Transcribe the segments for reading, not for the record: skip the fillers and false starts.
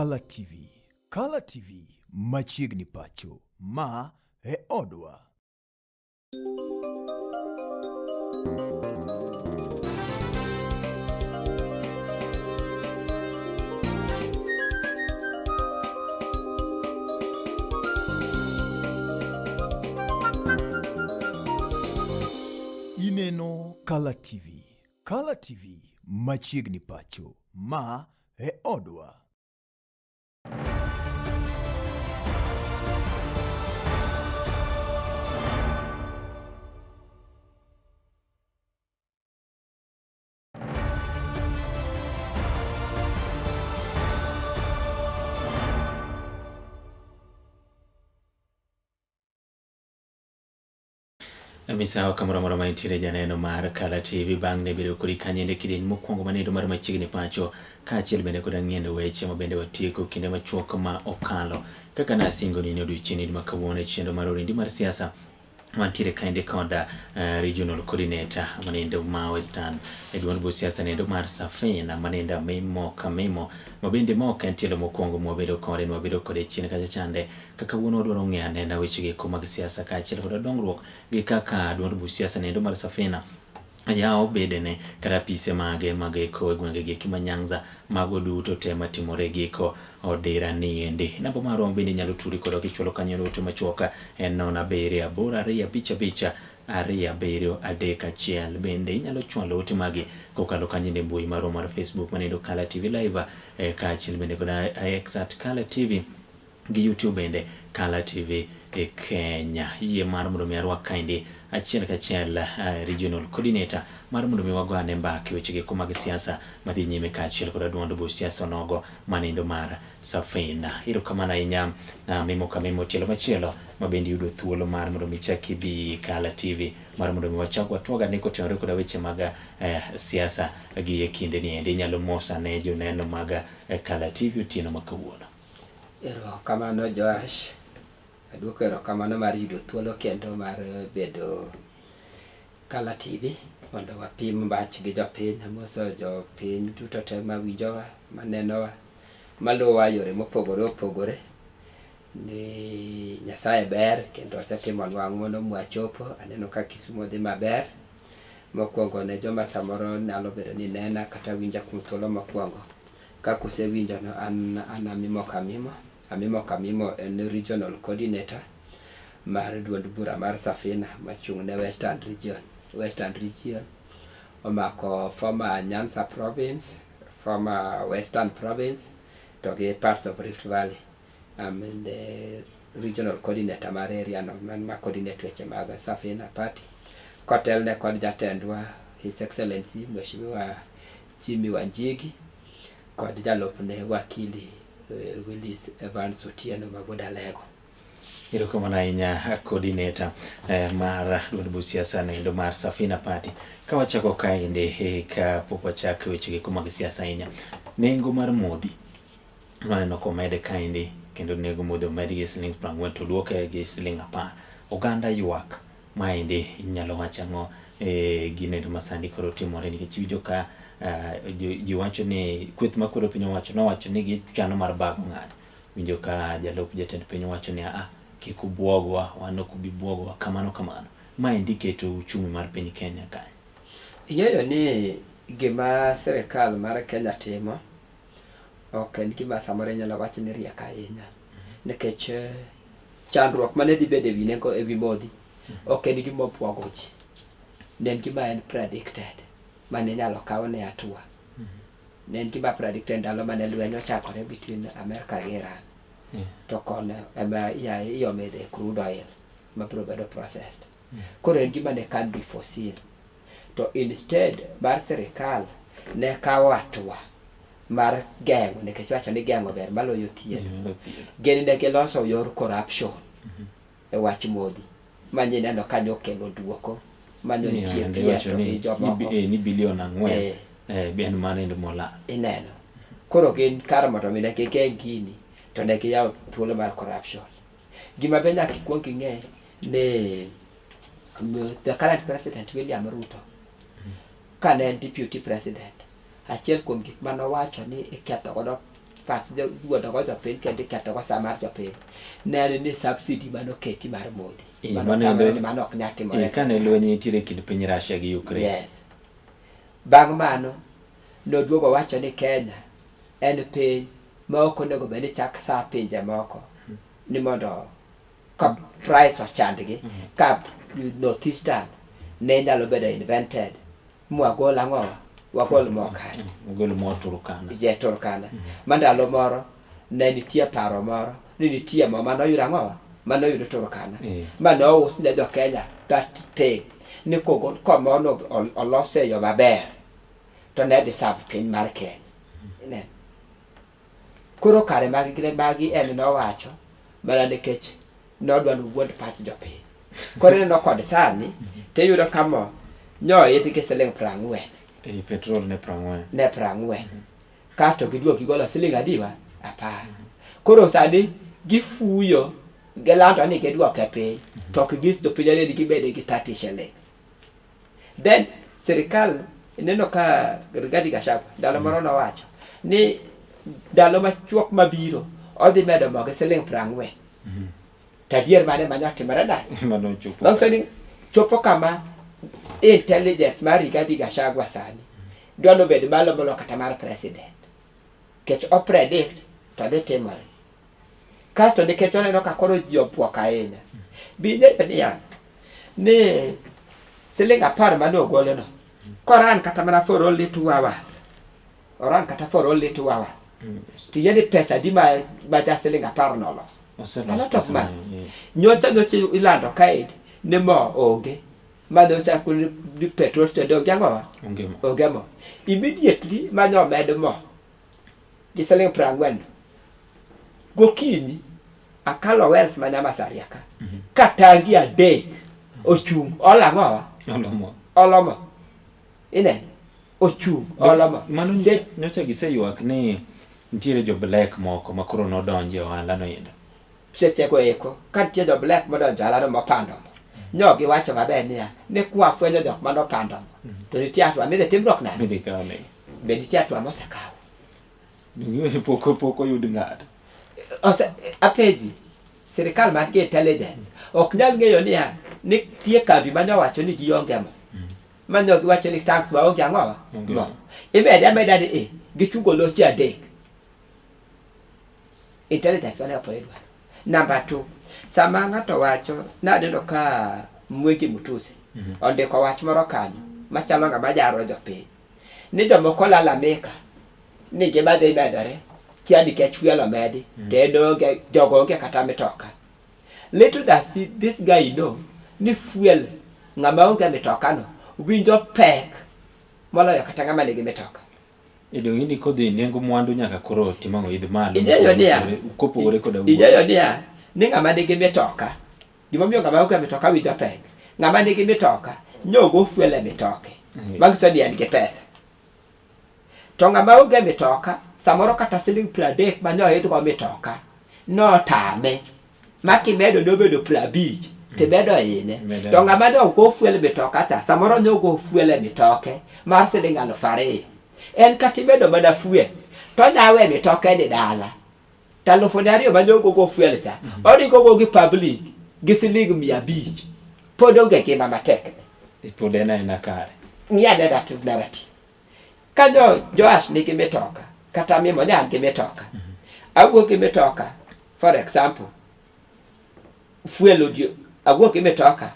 Kala TV. Kala TV machiegni pacho. Ma e odwa. Ineno Kala TV. Kala TV machiegni pacho. Ma e odwa. Misawa kamoro amora ma intiere janeno mar Kala TV bang' ne bedo kodi kanyende kidieny mokwongo manedo mar machiegni pacho kaachiel bende koda ng'iendo weche ma bende watieko kinde machuok ma okalo kaka nasingo ni odiochieng' ma kawuono e chenro mar orindi mar siasa wantiere kaendi kod regional coordinator manendo ma Western e duond buch siasa nendo mar Safina manendo Amimo Kamimo ma bende ma ok en tielo mokwongo mwabedo kode nwabedo kode chien kacha chande kaka wuon wadwaro ng'eyo anena weche gi mag siasa kaachiel kod dongruok gi kaka duond buch siasa nendo mar Safina yawo bedene kata apise mage mag eko e gwenge gi eki ma Nyanza mago duto te matimore giko odira ni endi. Namba marwa bende inyalo tudi kodwa kichwalo kanyo ote machuok en 0 7 8 2 5 5 2 7 3 1. Bende inyalo chwalo ote magi kokalo kanyo e mbui marwa mar Facebook manendo Kala TV Live kaachiel bende koda X at Kala TV gi YouTube bende Kala TV e Kenya. Yie mar mondo mi arwak kaendi achiel kachiel regional coordinator mar mondo mi wago ane mbaka e weche geko mag siasa madhi nyime kaachiel kod duond buch siasa onogo manindo mar Safina. Erokamano ahinya Mimo Kamimo tielo machielo ma bende yudo thuolo mar mondo mi chak ibi Kala TV mar mondo mi wachak watwag ane kotenore koda weche mag siasa gi e kinde ni endi. Inyalo mosa ne joneno mag Kala TV otieno ma kawuono. Erokamano Joash, aduoko erokamano mar yudo thuolo kendo mar bedo Kala TV mondo wapim mbach gi jopiny. Amoso jopiny duto te mawinjowa, manenowa, maluwowa e yore mopogore opogore ni Nyasaye ber kendo osetimonwa ng'uono mwachopo. Aneno ka Kisumo dhi maber. Mokwongo ne joma samoro nyalo bedo ni nena kata winja kuom thuolo mokwongo. Kaka usewinjo no an an Amimo Kamimo. Amimo Kamimo en regional coordinator mar duond bura mar Safina machung' ne Western Region. Western Region omako former Nyanza Province, former Western Province to gi parts of Rift Valley. I'm the regional coordinator mar area no man ma coordinate weche mag Safina Party kotelne kod jatendwa His Excellency Mheshimiwa Jimmy Wanjigi kod jalupne wakili Willis Evans Otieno ma wuod Alego. Erokamano ahinya coordinator mar duond buch siasa noendo mar Safina Party. Ka wachako kaendi ka pok wachak weche gi mag siasa ahinya, nengo mar modhi waneno komede kaendi kendo nengo modhi omed gi siling 40 to duoke gi siling 10. Oganda ywak Maendi inyalo wacho ang'o e gino endo masani koro timore nikech iwinjo ka ji wacho ni kweth makwedo piny owacho nowacho ni gichano mar bago ng'ato. Winjo ka jalup jatend piny wacho ni a kik ubwogwa wan ok ubi bwogwa kamano kamano. Maendi keto uchumi mar piny Kenya kanye? Ing'eyo ni gima sirikal mar Kenya timo ok en gima samoro inyalo wach ni riek ahinya nikech chandruok mane dhi bedo ewi nengo ewi modhi ok en gima obwogo ji. Ne en gima en predicted mane inyalo kaw ne hatua. Ne en gima predicted ndalo mane lweny ochakore between America gi Iran. To kono ema iome the crude oil mabiro bedo processed. Koro en gima ne can be foreseen. To instead mar sirikal ne kawo hatua mar geng'o nikech wacho ni geng'o ber maloyo thieth. Gin ne giloso yor corruption e wach modhi ma nyineno ka nokelo duoko manyo nitie PS to gi jomoko. Ni bilion 4 en mano endo molal. Ineno. Koro gin kar mondo mi ne gigeng' gini to ne giyawo thuolo mar corruption. Gima be nyaka ikuong ing'e ni the current president William Ruto kane en deputy president achiel kuom gik mane owacho ni iketho godo pach wuondogo jopiny kendo ikethogo sa mar jopiny ne en ni subsidy manoketi mar modhi Eh, mano mano tamore endo- ni mano ok nyal timore Eh, kane lweny nitiere e kind piny Russia gi Ukraine. Yes. Bang' mano, noduogo wacho ni Kenya en piny ma ok onego bed ni chak sa pinje moko ni mondo ka price ochandgi ka North Eastern ne nyalo bedo invented mwagol ang'owa wagol mo kanyo Ogol mo Turkana. je Turkana ma ndalo moro ne nitie paro moro ni nitie mo manoyudo ang'owa manoyudo Turkana Eh. ma nous ne jo Kenya that thing ni kogol komono olos e yo maber to ne dhi serve piny mar Kenya Ineno? Koro kare mag magi en nowacho mana nikech nodwa ni owuond pach jopiny. Koro ineno kod sani tiyudo ka mo nyoidh gi siling 40. Eh, petrol ne 40. Ne 40. Kasto giduogo gigolo siling adiwa? 10. Koro sani gifuyo gilando ni giduoke piny to ok gis jopiny ni gibede gi 30 shillings. Then sirikal ineno ka Rigathi Gachagua ndalo moro nowacho ni ndalo machuok mabiro odhi medo mo gi siling 40. To adier mane manya timore nade? Mano chopo. Manyiso ni chopo kama intelligence mar Rigathi Gachagua sani dwa nobed malo molo kata mar president. Nikech o predict to dhi timore. Kasto nikech oneno ka koro ji obwok ahinya. Bi ing'eyo niya, ni siling 10 mane ogolno, koran kata mana for only 2 hours, oran kata for only 2 hours, ting'e ni pesa adi ma, ma ja siling 10 noloso. Oselos A lot of pesa money. mang'eny, eh. Nyocha nyocha ilando kae ni mo onge, mane ochako ni petrol station onge ang'owa? Onge mo. Onge mo. Immediately mane omed mo gi siling 40 gokinyi akalo Wells ma Nyamasaria ka ka tangi 3 ochung' olo ang'owa? Olo mo. Olo mo. Ineno? Ochung' olo mo. Mano nyocha giseywak ni nitiere jo black moko ma koro nodonjo e ohala no endo. Sechego eko ka nitie jo black modonjo e ohala no mopando mo. Nyo giwacho maber niya ni kwafwenyo jok manopando mo to nitie hatua midhi timruok nade? Midhi kaw negi. Be nitie hatua mosekaw? Pok pok oyud ng'ato. Ose, apenji, sirikal man gi intelligence ok nyal ng'eyo niya ni nitie kambi mane owacho ni gionge mo. Mane giwacho ni tanks waonge ang'owa? Onge Mo. mo. Imede ameda ni e, gichungo loche 3. Intelligence mane opore dwaro. Number 2, sama ng'ato wacho, naneno ka Mwengi Mutuse ondiko wach moro kanyo machalo ng'ama jaro jopiny. Ni jomoko lalamika ni ngima dhi medore kia nikech fuel omedi to en onge jogo onge kata mitoka. Little does this guy know ni fuel ng'ama onge mitoka no winjo pek moloyo kata ng'ama nigi mitoka. Idong' ni kodhi nengo mwandu nyaka koro tim ang'o idh malo. Ing'eyo niya, kopogore koda wuoth. Ing'eyo niya ni ng'ama nigi mitoka gimomiyo ng'ama onge mitoka winjo pek ng'ama nigi mitoka nyogo fuel e mitoke manyiso ni en gi pesa. To ng'ama onge mitoka samoro kata siling 30 mane oidhgo mitoka notame ma kimedo nobedo 50 timedo hinye. Imedo To ng'ama ne ok go fuel e mitoka cha samoro ne ogo fuel e mitoke mar siling 2000. En kata imedo mana fuel to onya we mitoke ni dala. To 2000 mane ogogo fuel cha oringo go gi public gi siling 500 pod onge ngima matek. Pod en aena kare. Ng'i ane that narrative. Ka jo Joash nigi mitoka kata Mimo ne an gi mitoka. Awuok gi mitoka for example fuel odio awuok gi mitoka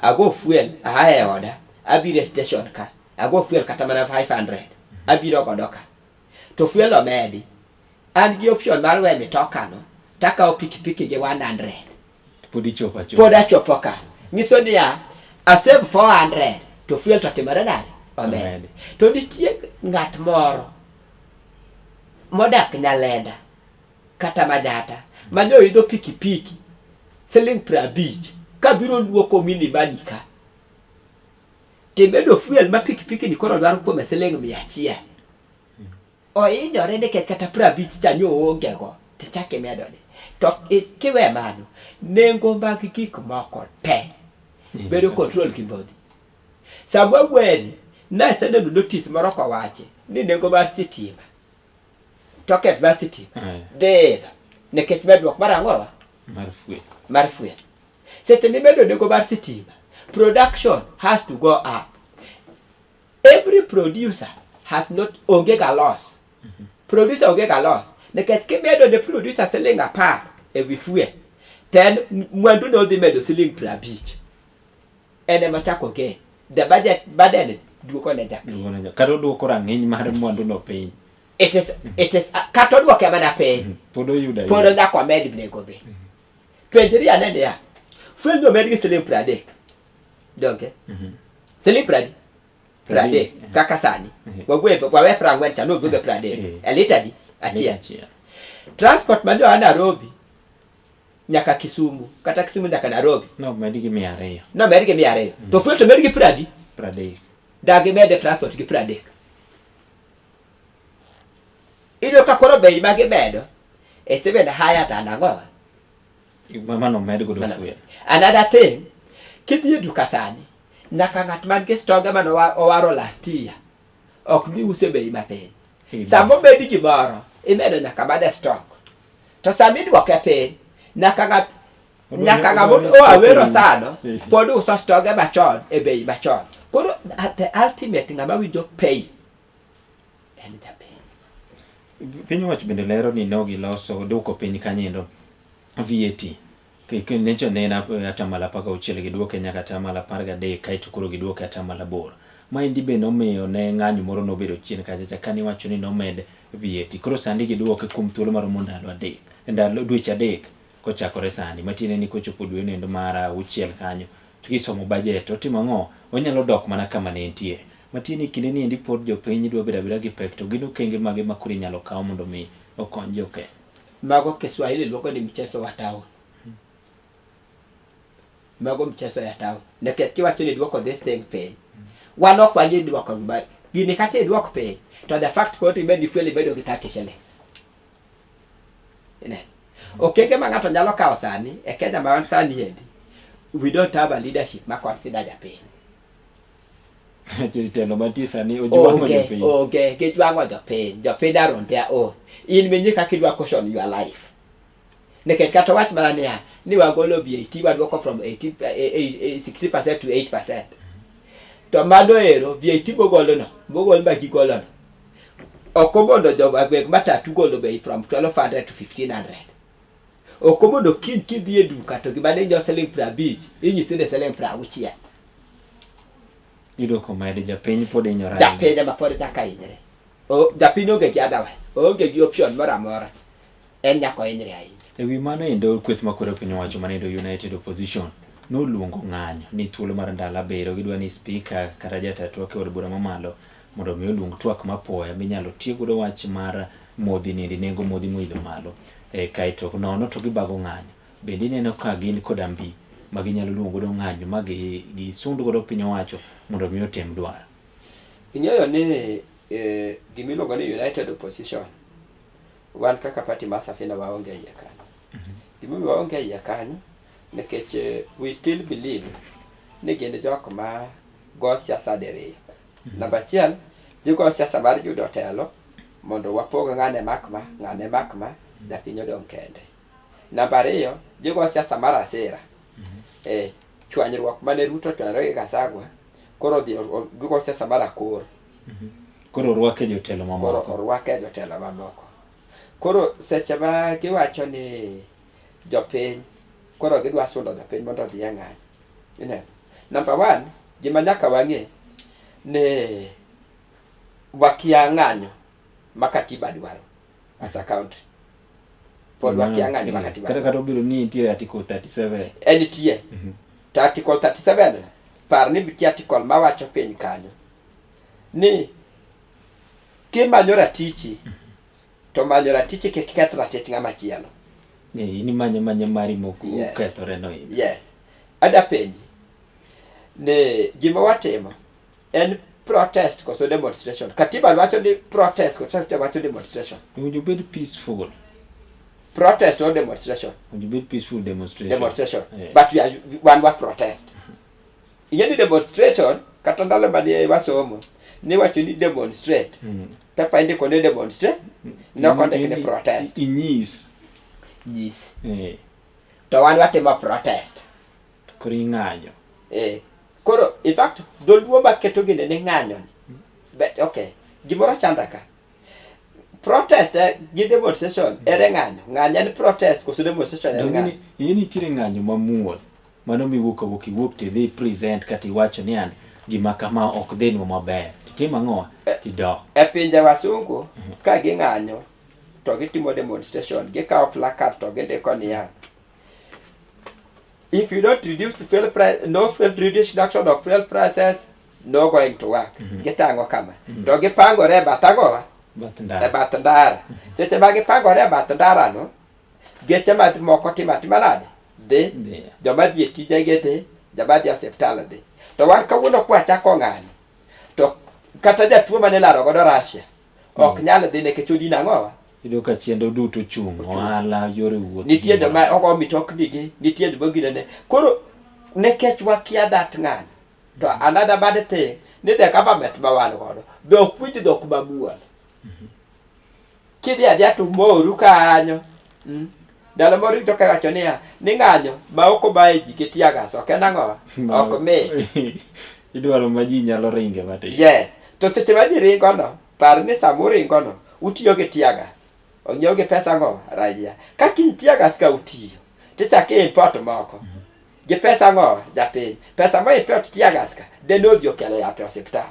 ago fuel aa e oda abiro e station ka ago fuel kata mana 500 abiro godo ka to fuel omedi an gi option mar we mitoka no takawo pikipiki gi 100 Pod ichopo achopa. Pod achopo ka. Nyiso niya, a save 400 to fuel to timore nade? Omedi. Omedi. To nitie ng'at moro modak Nyalenda kata Manyata ma ne oidho pikipiki siling 50 kabiro luoko Milimani ka. Timedo fuel ma pikipiki ni koro dwaro kuome siling 100. Ohinyore nikech kata 50 cha nyo oonge go tichak imedo ni. To kiwe mano, nengo mag gik moko te bedo control gi modhi. Sama wawuoyeni, naseneno notice moro kowachi ni nengo mar sitima Tokens mar sitima dhi idho nikech medruok mar ang'owa? Mar fuel. Mar fuel. Seche mimedo nengo mar sitima, production has to go up. Every producer has not onge ga loss. Producer onge ga loss. Nikech kimedo ne producer siling 10 e wi fuel, to en mwandu ne odhi medo siling 50. En ema chako gain. The budget burden duoko ne japiny. Kata oduoko rang'iny mar mwandu no piny. It is kata oduoke mana piny. Pod oyudo. Pod nyaka omed nengo be. Penjri ane niya, fuel no omed gi siling 30. Donge? Siling 30. 30 kaka sani. Wagwe wawe 40 cha noduoge 30. E lita di achiel. Transport ma joa Nairobi nyaka Kisumu kata Kisumu nyaka Nairobi. No med gi 200. No med gi 200. To fuel to med gi 30. 30. Dagi mede transport gi 30. Iyudo ka koro bei ma gimedo is even higher than ang'o? Mano med godo fuel. Another thing, kidhi e duka sani, nyaka ng'at man gi stoge mane owaro last year ok dhi use bei mapiny. Sama obedi gimoro, imedo nyaka mana e stock. To sama iduoke piny, nyaka ng'at nyaka ng'ama oa wero sano pod uso stoge machon e bei machon. Koro at the ultimate ng'ama winjo pay en japiny. Piny owacho bende lero ni no giloso duoko piny kanyendo VAT. Nyocha ne en atamalo 16 giduoke nyaka atamalo 13 kaeto koro giduoke atamalo 8. Maendi be nomiyo ne ng'anyo moro nobedo chien kacha cha kane iwacho ni nomed VAT. Koro sani giduoke kuom thuolo maromo ndalo 3, ndalo dweche 3 kochakore sani. Matiende ni kochopo dwe noendo mar 6 kanyo to kisomo budget otimo ang'o? Onyalo dok mana kama ne entie. Matiende ni kinde ni endi pod jopiny dwa bedo abeda gi pek to gin okenge mage ma koro inyalo kaw mondo mi okony jokenya? Mago Kiswahili luongo ni mchezo wa town. Mago mchezo ya town. Nikech kiwacho ni duoko this thing piny. Wan ok wanyal duoko gima gini kata iduok piny to the fact pod remain ni fuel ibedo gi 30 shillings. Ineno? Okenge ma ng'ato nyalo kawo sani e Kenya ma wan sani endi, we don't have a leadership ma consider japiny. Jotelo mantie sani ojwang'o jopiny. Onge, gijwang'o jopiny. Jopiny are on their own. In winji kaka idwa caution your life. Nikech kata wach mana niya, ni wagolo VAT waduoko from 18, 60% to 8%. To mano ero VAT mogolo no, mogol ma gigolo no. Ok omono jo weg matatu golo bei from 1200 to 1500. Ok omono kiny kidhi e duka to gima ne inyiewo siling 50 inyisi ni siling 60. Iyudo komed japiny pod hinyore ahinya. Japiny ema pod nyaka hinyre. Japiny onge gi otherwise, oonge gi option moro amora. En nyaka ohinyre ahinya. E wi mano endo kweth makwero piny owacho manendo United Opposition noluongo ng'anyo ni thuolo mar ndalo 7 gidwa ni spika kata jata twak e od bura mamalo mondo mi oluong twak mapoya minyalo tiek godo wach mar modhi niendi nengo modhi moidho malo e, kaeto nono to gibago ng'anyo. Bende ineno ka gin koda mbi ma ginyalo luongo godo ng'anyo ma gisund godo piny owacho mondo mi otim dwaro. Ing'eyo ni gimiluongo ni United Opposition wan kaka party mar Safina waonge iye kanyo. Gimomiyo waonge iye kanyo nikech we still believe ni gin jok ma go siasa diriyo. Namba achiel, gigo siasa mar yudo telo mondo wapog ng'ane mak ma, ng'ane mak ma, japiny odong' kende. Namba ariyo, gigo siasa mar asira. Chwanyruok mane Ruto ochwanyore gi Gachagua, koro odhi gigo siasa mar akor. Koro orwake jotelo mamoko. Koro orwake jotelo mamoko. Koro seche ma giwacho ni jopiny, koro gidwa sundo jopiny mondo odhi e ng'anyo. Ineno? Number one, gima nyaka wang'e ni wakia ng'anyo ma katiba dwaro as a country. Pod wakia ng'anyo ma katiba Kata dwaro. kata obedo ni nitie article 37. En nitie. To article 37 par ni nitie article mawacho piny kanyo ni kimanyo ratichi to manyo ratichi kik keth ratich ng'ama chielo. In imanye manya mari mok Yes. okethore no in. Yes. Ada penji ni gima watimo en protest koso demonstration. Katiba wacho ni protest koso katiba wacho demonstration. Owinjo bed peaceful. Protest or demonstration. Owinjo bed peaceful demonstration. Demonstration. Yeah. But we are wan wa protest. Ing'e ni demonstration kata ndalo mane wasomo ni wacho ni demonstrate. Paper indiko ni demonstrate, ne ok ondik ni protest. Inyis. Nyis. Eh. To wan watimo protest. To koro ing'anyo. Eh. Koro in fact dholuo maketo gine ni ng'anyo ni. But okay, gimoro chanda ka. Protest eh, gi demonstration ere ng'anyo? Ng'anyo en protest koso demonstration en Donge ng'anyo? ni ing'e ni nitiere ng'anyo mamuol. Mano miwuok awuok iwuok tidhi present kata iwacho ni an gima kama ok dhinwa maber. Titimo ang'o? Tidok. E pinje wasungu ka ging'anyo to gitimo demonstration, gikawo placard to gindiko niya if you don't reduce the fuel price, no fuel reduction of fuel prices, no going to work. Gitang'o kama. To gipangore e bath agowa, Bath e ndara. bath ndara. Seche ma gipangore e bath ndara no, geche ma moko timo atima nade? Dhi. Dhi. Joma dhi e tijegi dhi, joma dhi e osiptal dhi. To wan kawuono kwachako ng'anyo, to kata jatuo mane ilaro godo Russia, ok nyal dhi nikech odino ang'owa? Iyudo ka chenro duto ochung', ohala, yore wuoth. Nitie joma ogo mitokni gi, nitie joma ginene. Koro nikech wakia that ng'anyo, to another bad thing ni the government ma wan godo be ok winj dhok mamuol. Kidhi adhiya to umoru kanyo. Mm. Ndalo moro iwinjo ka iwacho niya, ni ng'anyo ma ok omaye ji gi tear gas ok en ang'owa? Ok mit. Idwaro ma ji nyalo ringe matin. Yes. To seche ma ji ringo no, par ni sama uringo no, utiyo gi tear gas. Onyiew gi pesa ang'owa? Raia. Ka kiny tear gas ka utiyo, tichak i import moko. Gi pesa ang'owa? Japiny. Pesa ma import tear gas ka, dene odhi okelo yath e osiptal.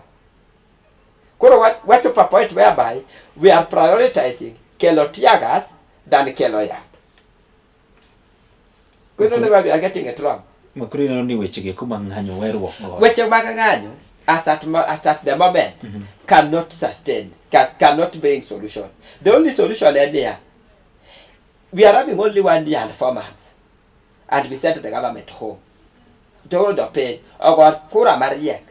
Koro wachopo a point whereby we are prioritizing kelo tear gas than kelo yath. Koro mm -hmm. we are getting it wrong. Makoro ineno ni weche gi kuma ng'anyo weruok godo. Weche mag ng'anyo as at, as at the moment mm -hmm. cannot sustain, cannot bring solution. The only solution en niya, we are having only 1 year and 4 months and we sent the government home. To jopiny ogo kura mariek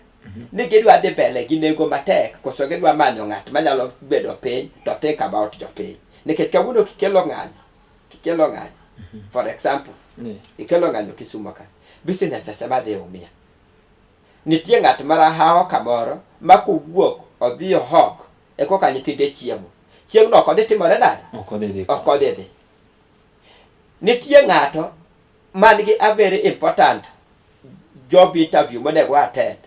ni gidwa dhi mbele gi nengo matek koso gidwa manyo ng'at manyalo bedo piny to think about jopiny. Nikech kawuono kikelo ng'anyo, kikelo ng'anyo, for example, ikelo ng'anyo Kisumo ka, businesses ema dhi umia. Nitie ng'at marahawo kamoro ma kowuok odhi ohok e koka nyithinde chiemo. Chieng'no ok odhi timore nade? Ok odhi dhi. Ok odhi dhi. Nitie ng'ato man gi a very important job interview monego attend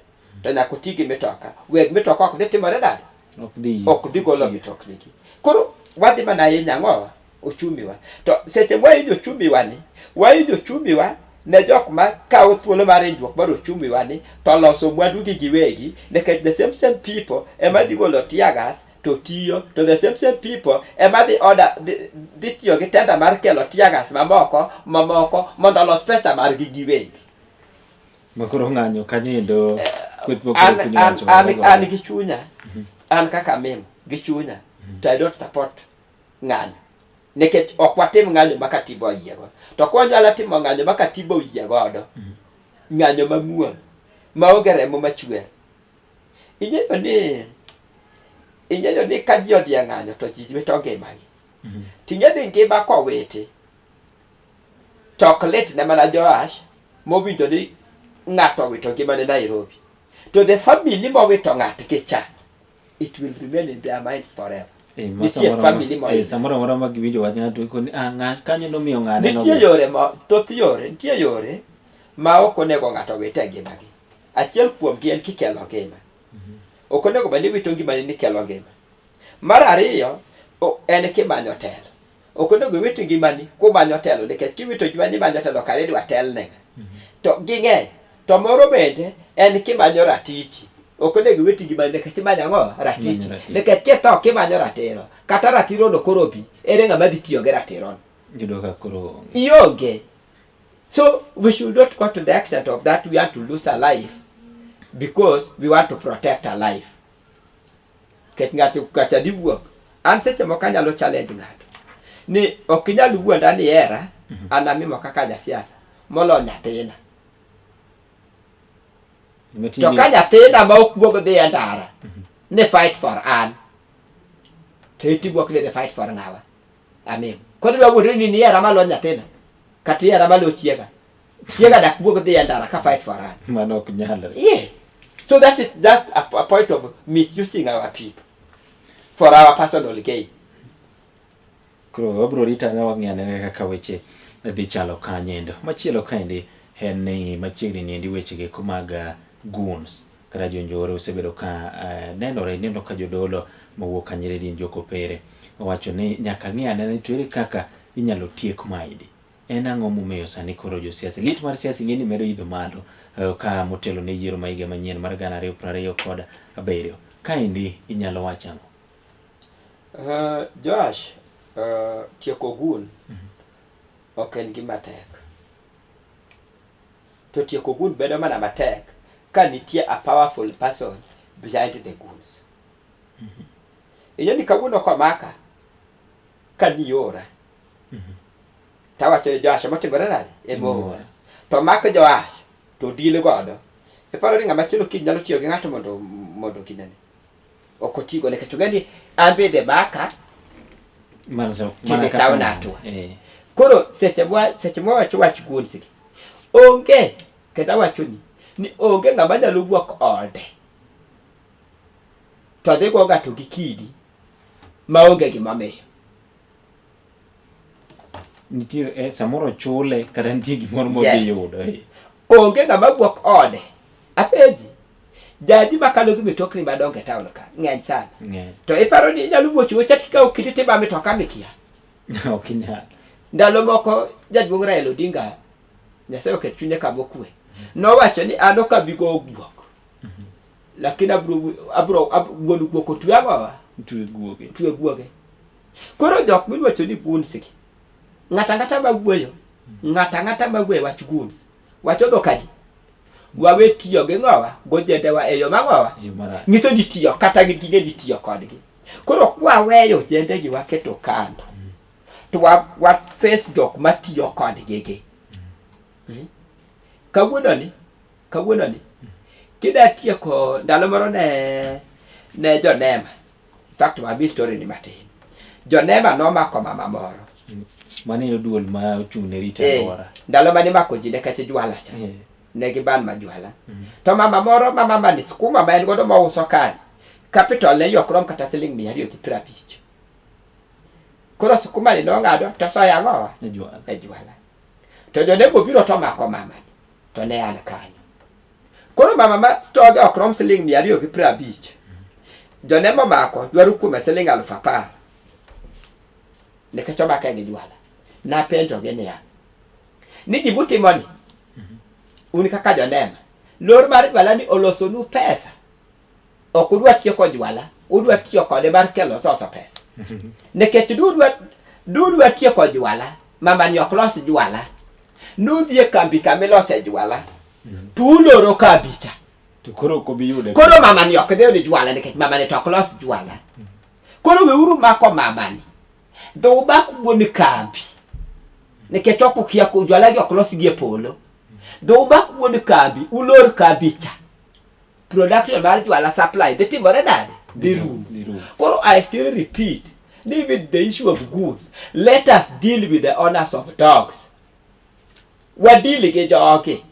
to nyaka oti gi mitoka. Weg mitoka ok dhi timore nade? Ok dhi. Ok dhi golo mitokni gi. Koro wadhi mana hinyo ang'owa? Ochumi wa. To seche mwahinyo ochumi wa ni, wahinyo ochumi wa ne jok ma kawo thuolo mar hinyruok mar ochumi wa ni to loso mwandu gi giwegi nikech the same same people ema dhi golo tear gas to tiyo to the same same people ema dhi order dhi tiyo gi tender mar kelo tear gas mamoko mamoko mondo olos pesa margi giwegi. Makoro ng'anyo kanyo endo kweth mokoro An, piny an, owacho an, godo. an gi chunya, an kaka mim gi chunya, to I don't support ng'anyo nikech ok watim ng'anyo ma katiba oyie godo. To ka wanyalo timo ng'anyo ma katiba oyie godo, ng'anyo mamuol maonge remo machwer. Ing'eyo ni ing'eyo ni ka ji odhi e ng'anyo to ji wito ngimagi. Ting'e ni ngima kowiti to ok lit ne mana Joash mowinjo ni ng'ato owito ngimane Nairobi. To the family mowito ng'atgi cha, it will remain in their minds forever. Ma Nitie samoro family ma- mohinyo. samoro amora ma giwinjo wach ng'ato iko ni ah ng'a kanyo nomiyo ng'ane Nitie nodhi." yore ma thoth yore, nitie yore ma ok onego ng'ato owit e ngimagi. Achiel kuomgi en kikelo ngima. Ok onego bed ni iwito ngimani ni kelo ngima. Mar ariyo, en kimanyo telo. Ok onego iwit ngimani kumanyo telo nikech kiwito ngimani imanyo telo kare idwa tel ne ng'a. To ging'eny. To moro bende en kimanyo ratichi. Ok onego iwit ngimani nikech imanyo ang'o? Ratichi. Imanyo ratiro. Nikech kitho kimanyo ratiro, kata ratiro no koro bi, ere ng'ama dhi tiyo gi ratirono? Iyudo ka koro onge. Ionge. So we should not go to the extent of that we want to lose our life because we want to protect our life. Nikech ng'ato kacha dhi wuok. An seche moko anyalo challenge ng'ato ni ok inyal wuonda ni ihera an amimo kaka jasiasa molo nyathina. To ka nyathina ma ok wuog dhi e ndara ni fight for an to itiwuok ni dhi fight for ng'awa. Amimo. Koro idwa wuondri ni nihera malo nyathina kata ihera malo chiega. Chiega dak wuog dhi e ndara ka fight for an. Mano ok nyalre. Yes. So that is just a point of misusing our people. For our personal gain. Koro wabiro rito ane wang'i ane kaka weche dhi chalo kanyendo. Machielo kaendi en ni machiegni niendi weche geko mag eh, goons kata jonjore osebedo ka eh, nenore ineno ka jodolo mawuok kanyere din jokopere owacho ni nyaka ng'i ane ni to ere kaka inyalo tiek maendi. En ang'o momiyo sani koro josiasa liet mar siasa ing'e ni medo idho malo eh, ka motelo ne yiero ma higa manyien mar 2027. Kaendi inyalo wacho ang'o? Joash, tieko gun ok en gima tek. To tieko gun bedo mana matek ka nitie a powerful person behind the goons. Ing'e ni kawuono komaka ka niora tawacho ni Joash motimore nade ema oora. To mak Joash to deal godo. Iparo ni ng'ama chielo kiny nyalo tiyo gi ng'ato mondo mondo kinene. Ok otigo nikech ong'e ni an be idhi maka Mana to- Tidhi mana kaka kaw mano. natwa. Eh. Koro seche mwa seche mwawacho wach goons gi onge kendo awacho ni ni onge ng'ama nyalo wuok ode to dhi go ng'ato gi kidi maonge gimomiyo. Nitie eh, samoro chule kata nitie gimoro modhi Yes. yudo. Eh. Onge ng'ama wuok ode. Apenji, jadi makalo gi mitokni madongo e taon ka ng'eny sana. Ng'eny. To iparo ni inyalo wuocho wuocha tikawo kidi tiba mitoka mikia. Ok inyal. Ndalo moko jaduong' Raila Odinga, Nyasaye oket chunye kama okwe, nowacho ni an ok abi goyo guok. Lakini abro abro wuon guok otwe ang'owa? Twe guoge. Twe guoge. Koro jok miwacho ni goons gi, ng'ato ang'ata ma wuoyo, ng'ato ang'ata ma wuoyo e wach goons, wacho dhok adi? Wawe tiyo gi ng'owa, gojendewa e yo mang'owa. Yo marach. Nyiso ni tiyo kata gin ging'e ni tiyo kodgi. Koro kwaweyo jendegi waketo kando, to wa, wa face jok matiyo kodgi gi. Kawuono ni, kawuono ni, kida tieko ndalo moro ne, ne jonema, in fact wami story ni matin. Jonema nomako mama moro. Mano duol ma ochung' ne rito Eh, alwora. ndalo mane imako ji nikech jwala cha. Eh. Ne giban ma jwala. To mama moro ma mama ni skuma ma en godo mouso kani, capital ne ok rom kata siling 250. Koro skuma ni nong'ado to soyo ang'owa? E jwala. E jwala. To jonebo obiro to omako mama ni, to ne an kanyo. Koro mama ma stoge ok rom siling 250. Jonemo omako dwaro kuome siling 10,000. Nikech omake gi jwala. Napenjogi niya, ni gimutimoni, un kaka jonema, lor mar jwala ni olosonu pesa. Ok udwa tieko jwala, udwa tiyo kode mar kelo soso pesa. Nikech dudwa dudwa tieko jwala, mama ni ok los jwala. Nudhi e kambi kama ilose jwala, to uloro kambi cha. To koro ok obi yude. Koro mama ni ok dhi ni jwala nikech mama ni to ok los jwala. Koro weuru mako mama ni. Dho umak wuon kambi. Nikech ok ukia ku jwala gi ok los gi e polo. Dho umak wuon kambi, ulor kambi cha. Production mar jwala supply dhi timore nade? Dhi rumo. Dhi rumo. Koro I still repeat, even the issue of goods, let us deal with the owners of dogs. Wadili gi jogi.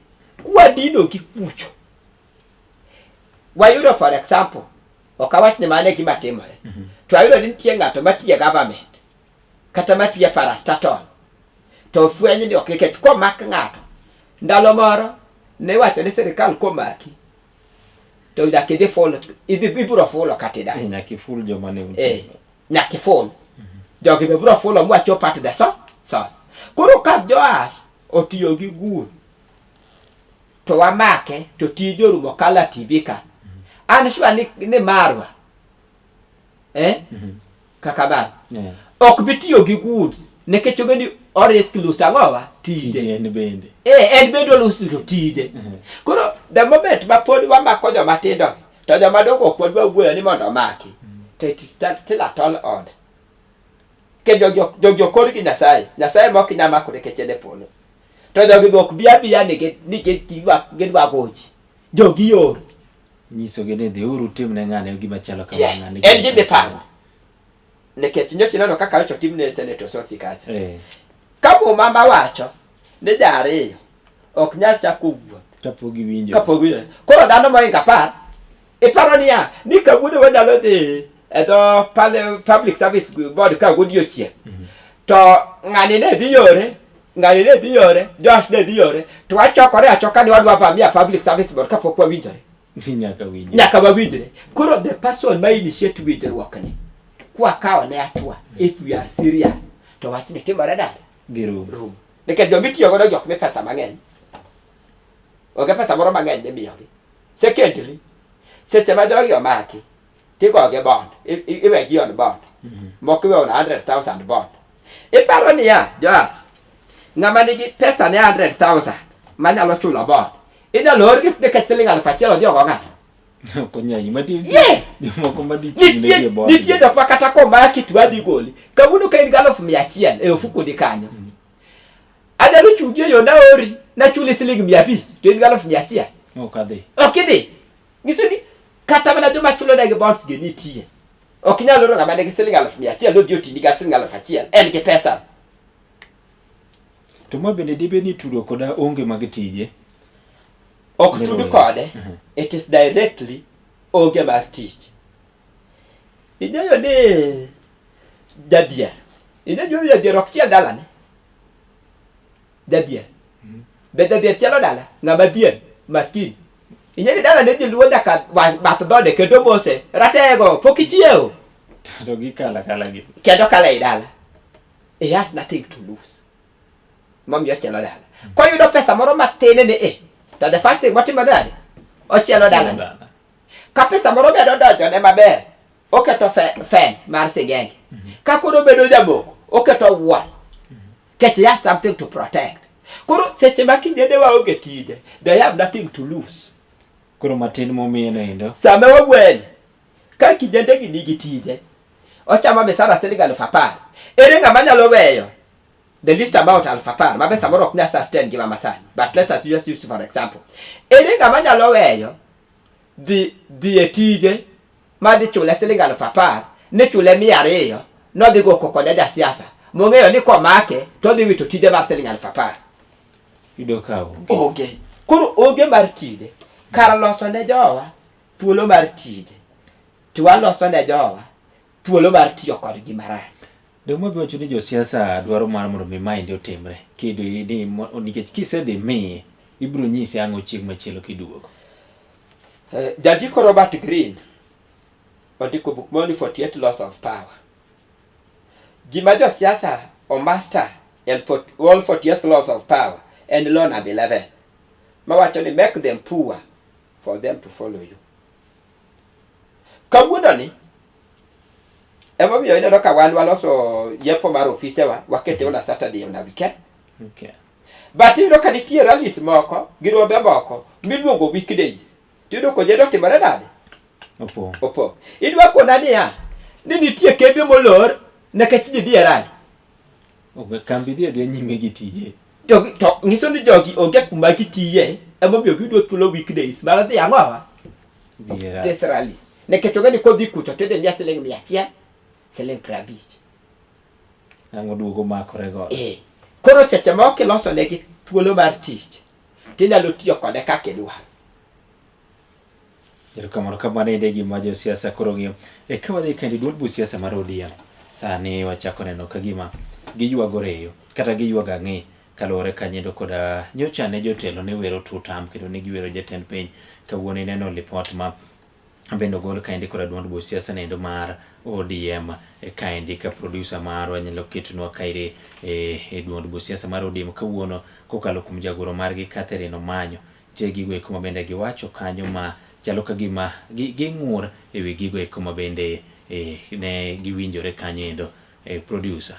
Kwadino gi kucho. Wayudo for example, ok awach ni mano e gima timore. To ayudo ni nitie ng'ato matiyo e government kata matiyo e parastatal to fweny ni ok nikech komak ng'ato ndalo moro ne iwacho ni sirikal komaki to nyaka idhi fulo idhi ibiro fulo kata idak. Eh, nyaka iful joma ne Eh, nyaka iful. Jogi be biro fulo mwachop at the so source. Koro ka Joash otiyo gi guo to wamake to tije orumo Kala TV ka. An sure ni, ni marwa eh? Kaka mar Yeah. ok bi tiyo gi goods nikech ong'e ni o risk lose ang'owa tije. Tije en bende. Eh, en bende olose tije. Koro the moment ma pod wamako joma tindo to joma dongo ok wadwa wuoyo ni mondo omaki. To it is still a tall order. Ke jogi jogi okor gi Nyasaye. Nyasaye ma ok inyal mako nikech en e polo. To jogi be ok bi abiya ni ni gidwa gidwa goji. Jogi yor. Nyisogi ni dhiuru utim ne ng'ane gima chalo kama Yes. ng'ane. En gima ipango. Nikech nyocha ineno kaka nyocha otim ne Senator Osotsi kacha. Eh. Ka muma mawacho ni jariyo ok nyal chako wuoth Kapok giwinjo. kapok giwinjo. Koro dhano mohingo apar iparo niya ni kawuono wanyalo dhi e dho Public Service Board ka godiochieng'. To ng'ani ne dhi yore, ng'ani ne dhi yore, Josh ne dhi yore, to wachokore achoka ni wadwa vamia Public Service Board kapok wawinjore. Nyaka winjre. Nyaka wawinjre. Koro the person ma initiate winjruok ni, kwakawo ne hatua, if we are serious, to wachni timore nade? Girum. Rum. Nikech joma itiyo godo jok mi pesa mang'eny. Onge pesa moro mang'eny mimiyogi. Secondly, seche ma jogi omaki, tigogi bond, iwegi on bond. Moko iwe on 100,000 bond. Iparo niya, Joash, ng'ama nigi pesa ne 100,000 manyalo chulo bond, inyalo orgi nikech siling 1000 odhi ogo ng'ato. Ok onyal. Mati Yes! jomoko ma dhi chung' Nitie negi e bond. nitie jok ma kata komaki to adhi goli. Kawuono ka in gi 100,000 e ofukoni kanyo. Anyalo chungi e yo naori nachuli siling 500 to in gi 1,100. Ok adhi. Ok idhi. Nyiso ni kata mana joma chulo negi bonds gi nitie. Ok inyal oro ng'ama nigi siling 100,000 nodhi otini ga siling 1,000 en gi pesa. To ma bende dibed ni tudruok koda onge mag tije? Ok tud kode. It is directly onge mar tich. Ing'eyo ni jadhier. Ing'eyo ni jadhier ok chiel dalane. Jadhier. Be jadhier chielo dala? Ng'ama dhier, maskini. Ing'eyo ni dalane ji luwo nyaka bath dhode kendo mose. Ratego, pok ichiewo. To gikalo akala gi. Kendo kalo ei dala. He has nothing to lose. Momiyo ochielo dala. Koyudo pesa moro matin ni e, to the first thing motimo nade? Ochielo dala. Dala. Ka pesa moro medo donjone maber, oketo fence mar sing'enge. Ka koro obedo jamoko, oketo wall. Nikech he has something to protect. Koro seche ma kijende waonge tije, they have nothing to lose. Koro matin momiye no endo. Sama wagwen, ka kijende gi nigi tije, ochamo misara siling 10,000. Ere ng'ama nyalo weyo the least amount 10,000, ma pesa moro ok nyal sustain ngima masani. But let us just use for example. Ere ng'ama nyalo weyo dhi e tije ma dhi chule siling 10,000, ni chule 200, nodhi go koko ne jasiasa mong'eyo ni komake to odhi wito tije mar siling 10,000. Yudo ka onge. Onge. Koro onge mar tije. Kar loso ne jowa thuolo mar tije, to waloso ne jowa thuolo mar tiyo kodgi marach. Dong' mabiro wacho ni josiasa dwaro mar mondo mi maendi otimre. Kido ni nikech kisedhi miye, ibiro nyise ang'o chieng' machielo kiduogo. Jandiko Robert Greene ondiko buk moro ni 48 Laws of Power. Gima josiasa omaster all 48 Laws of Power en law number 11 mawacho ni make them poor for them to follow you. Kawuono ni emomiyo ineno ka wan waloso yepo mar ofisewa wakete on a Saturday on a weekend. But iyudo ka nitie rallies moko gi rombe moko miluongo weekdays. Tiyudo kojendo otimore nade? Opong'. Opong'. Idwa kona niya, ni nitie kembe molor nikech ji dhi e rally. Onge kambi dhi adhiya nyime gi tije. To nyiso ni jogi onge kuma gitiye, emomiyo giyudo thuolo weekdays mar dhi ang'owa? Dhi e rally. This rallies. Nikech ong'e ni kodhi kucho to idhi miya siling 100, siling 50. Ang' oduogo makore godo. Koro seche moko kiloso negi thuolo mar tich, tinyalo tiyo kode kaka idwaro. Erokamano kamano ende gima josiasa koro ng'iyo. E ka wadhi kendo duond buch siasa mar ODM, sani wachako neno ka gima giywago reyo kata giywago ang'e kaluwore kanyendo koda nyocha ne jotelo ne wero tutam kendo ne giwero jatend piny. Kawuono ineno lipot ma bende ogol kaendi koda duond buch siasa nendo mar ODM kaendi ka producer marwa nyalo ketonwa kaeri e duond buch siasa mar ODM kawuono kokalo kuom jagoro margi Catherine Omanyo. Nitie gigo eko ma bende giwacho kanyo ma chalo ka gima ging'ur e wi gigo eko ma bende ne giwinjore kanyo endo. Producer.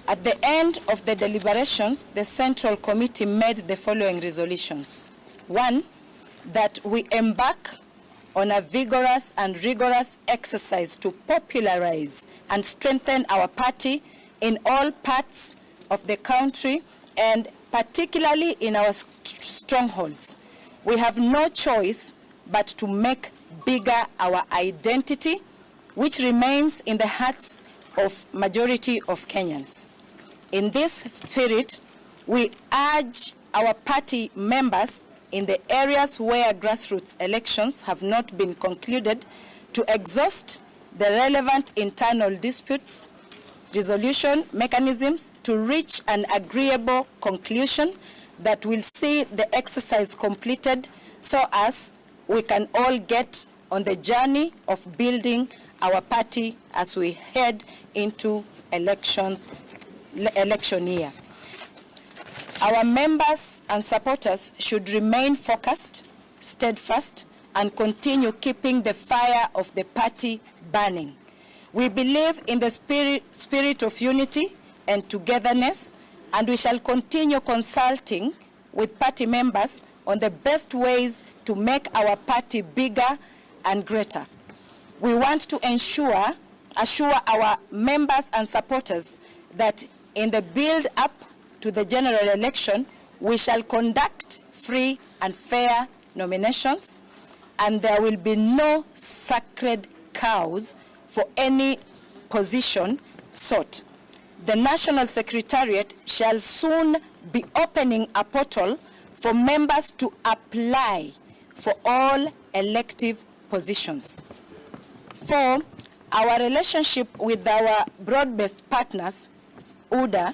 At the end of the deliberations, the Central Committee made the following resolutions. 1, that we embark on a vigorous and rigorous exercise to popularize and strengthen our party in all parts of the country and particularly in our strongholds. We have no choice but to make bigger our identity, which remains in the hearts of majority of Kenyans. In this spirit, we urge our party members in the areas where grassroots elections have not been concluded To exhaust the relevant internal disputes resolution mechanisms to reach an agreeable conclusion that will see the exercise completed so as we can all get on the journey of building our party as we head into elections, election year. Our members and supporters should remain focused, steadfast, and continue keeping the fire of the party burning. We believe in the spirit of unity and togetherness, and we shall continue consulting with party members on the best ways to make our party bigger and greater. We want to assure our members and supporters that in the build-up to the general election, we shall conduct free and fair nominations, and there will be no sacred cows for any position sought. The National Secretariat shall soon be opening a portal for members to apply for all elective positions. 4, our relationship with our broad-based partners, UDA,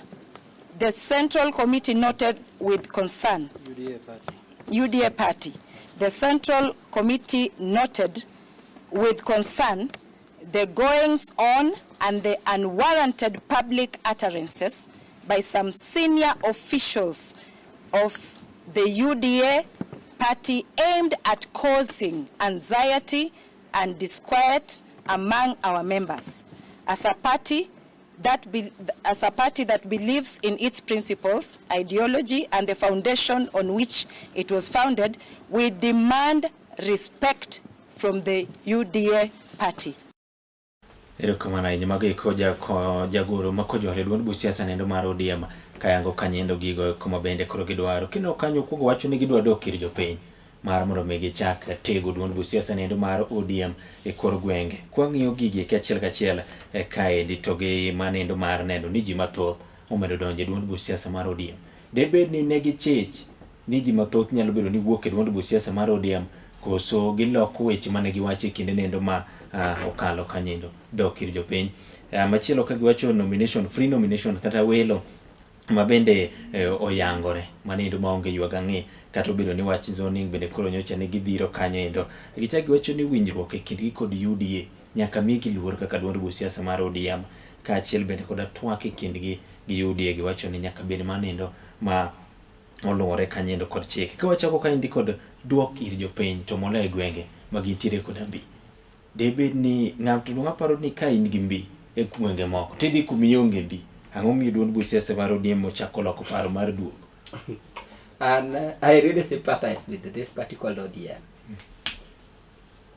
the Central Committee noted with concern. UDA party. UDA party. The Central Committee noted with concern the goings on and the unwarranted public utterances by some senior officials of the UDA party aimed at causing anxiety and disquiet among our members. As a party that as a party that believes in its principles, ideology, and the foundation on which it was founded, we demand respect from the UDA party. Erokamano ahinya. Mago eko jagoro ma kojore duond buch siasa nendo mar ODM kayango kanyendo gigo kuma bende koro gidwaro. Kendo kanyo kuongo wacho ni gidwa dok ir jopiny mar mondo mi gichak tego duond buch siasa nendo mar ODM e kor gwenge. Kwang'iyo gigi eki achiel kachiel kaendi to gi manendo mar neno ni ji mathoth omedo donjo e duond buch siasa mar ODM. Debed ni ne gichich ni ji mathoth nyalo bedo ni wuok e duond buch siasa mar ODM koso giloko weche mane giwacho e kinde nendo ma okalo kanyendo dok ir jopiny. Machielo ka giwacho nomination, free nomination kata welo ma bende oyangore manendo maonge ywag ang'e kata obedo ni wach zoning bende koro nyocha ne gidhiro kanyo endo. Gichak giwacho ni winjruok e kindgi kod UDA nyaka migi luor kaka duond buch siasa mar ODM kaachiel bende koda twak e kindgi gi UDA giwacho ni nyaka bed manendo ma oluwore kanyendo kod chik. Ka wachako kaendi kod duok ir jopiny to moloyo e gwenge ma gintiere koda mbi. Debed ni ng'ato duong' aparo ni ka in gi mbi e gwenge moko tidhi kuma ionge mbi. Ang'o miyo duond buch siasa mar ODM ochako loko paro mar duogo? And I really sympathize with this party called ODM.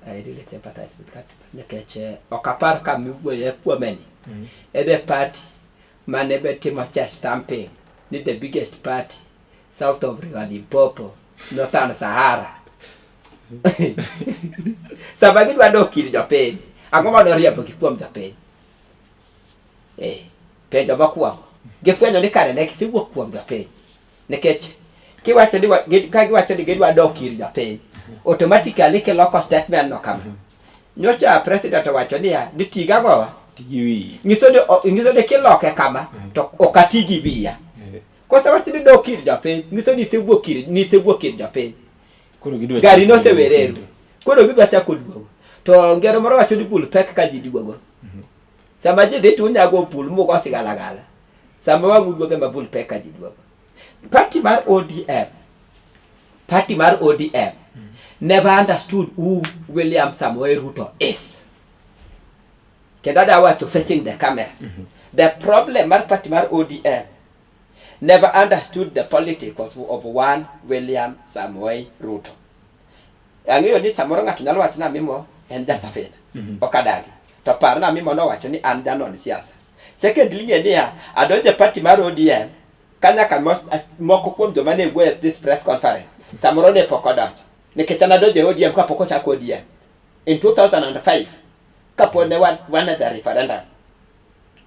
I really sympathize with that nikech ok apar ka miwuoye kuome ni e the party mane be timo chest stamping ni the biggest party south of River Limpopo, Northern Sahara. Sama gidwa dok ir jopiny, ang'o mane oriembogi kuom jopiny? Penjo mokwongo, gifwenyo ni kare ne gisewuok kuom jopiny. Nikech kiwacho ni ka giwacho ni gidwa dok ir jopiny, automatically kiloko statement no kama. Nyocha president owacho niya, ni ti gang'owa? Ti gi wiyi. Nyiso ni kiloke kama, to ok ati gi wiya. Kosewacho ni dok ir jopiny, nyiso ni isewuok ir jopiny. Koro gidwa Gari chako nosewereru. duogo. Koro gidwa chako duogo. To ngero moro wacho ni bul pek ka ji duogo. Sama ji dhi to unyago bul mugo sigalagala. Sama wang' uduogo ema bul pek ka ji duogo. Party mar ODM, party mar ODM never understood who William Samoei Ruto is. Kendo adwa wacho facing the camera. The problem mar party mar ODM never understood the politics of one William Samoei Ruto. Ang'eyo ni samoro ng'ato nyalo wacho ni Amimo en ja Safina. Ok adagi. To par na Amimo nowacho ni an janon siasa. Secondly ng'e niya, adonjo e party mar ODM ka nyaka moko kuom joma ne wuoyo at this press conference samoro ne pok odonjo. Nikech an adonjo e ODM kapok ochak ODM. In 2005 kapod ne wan at the referendum.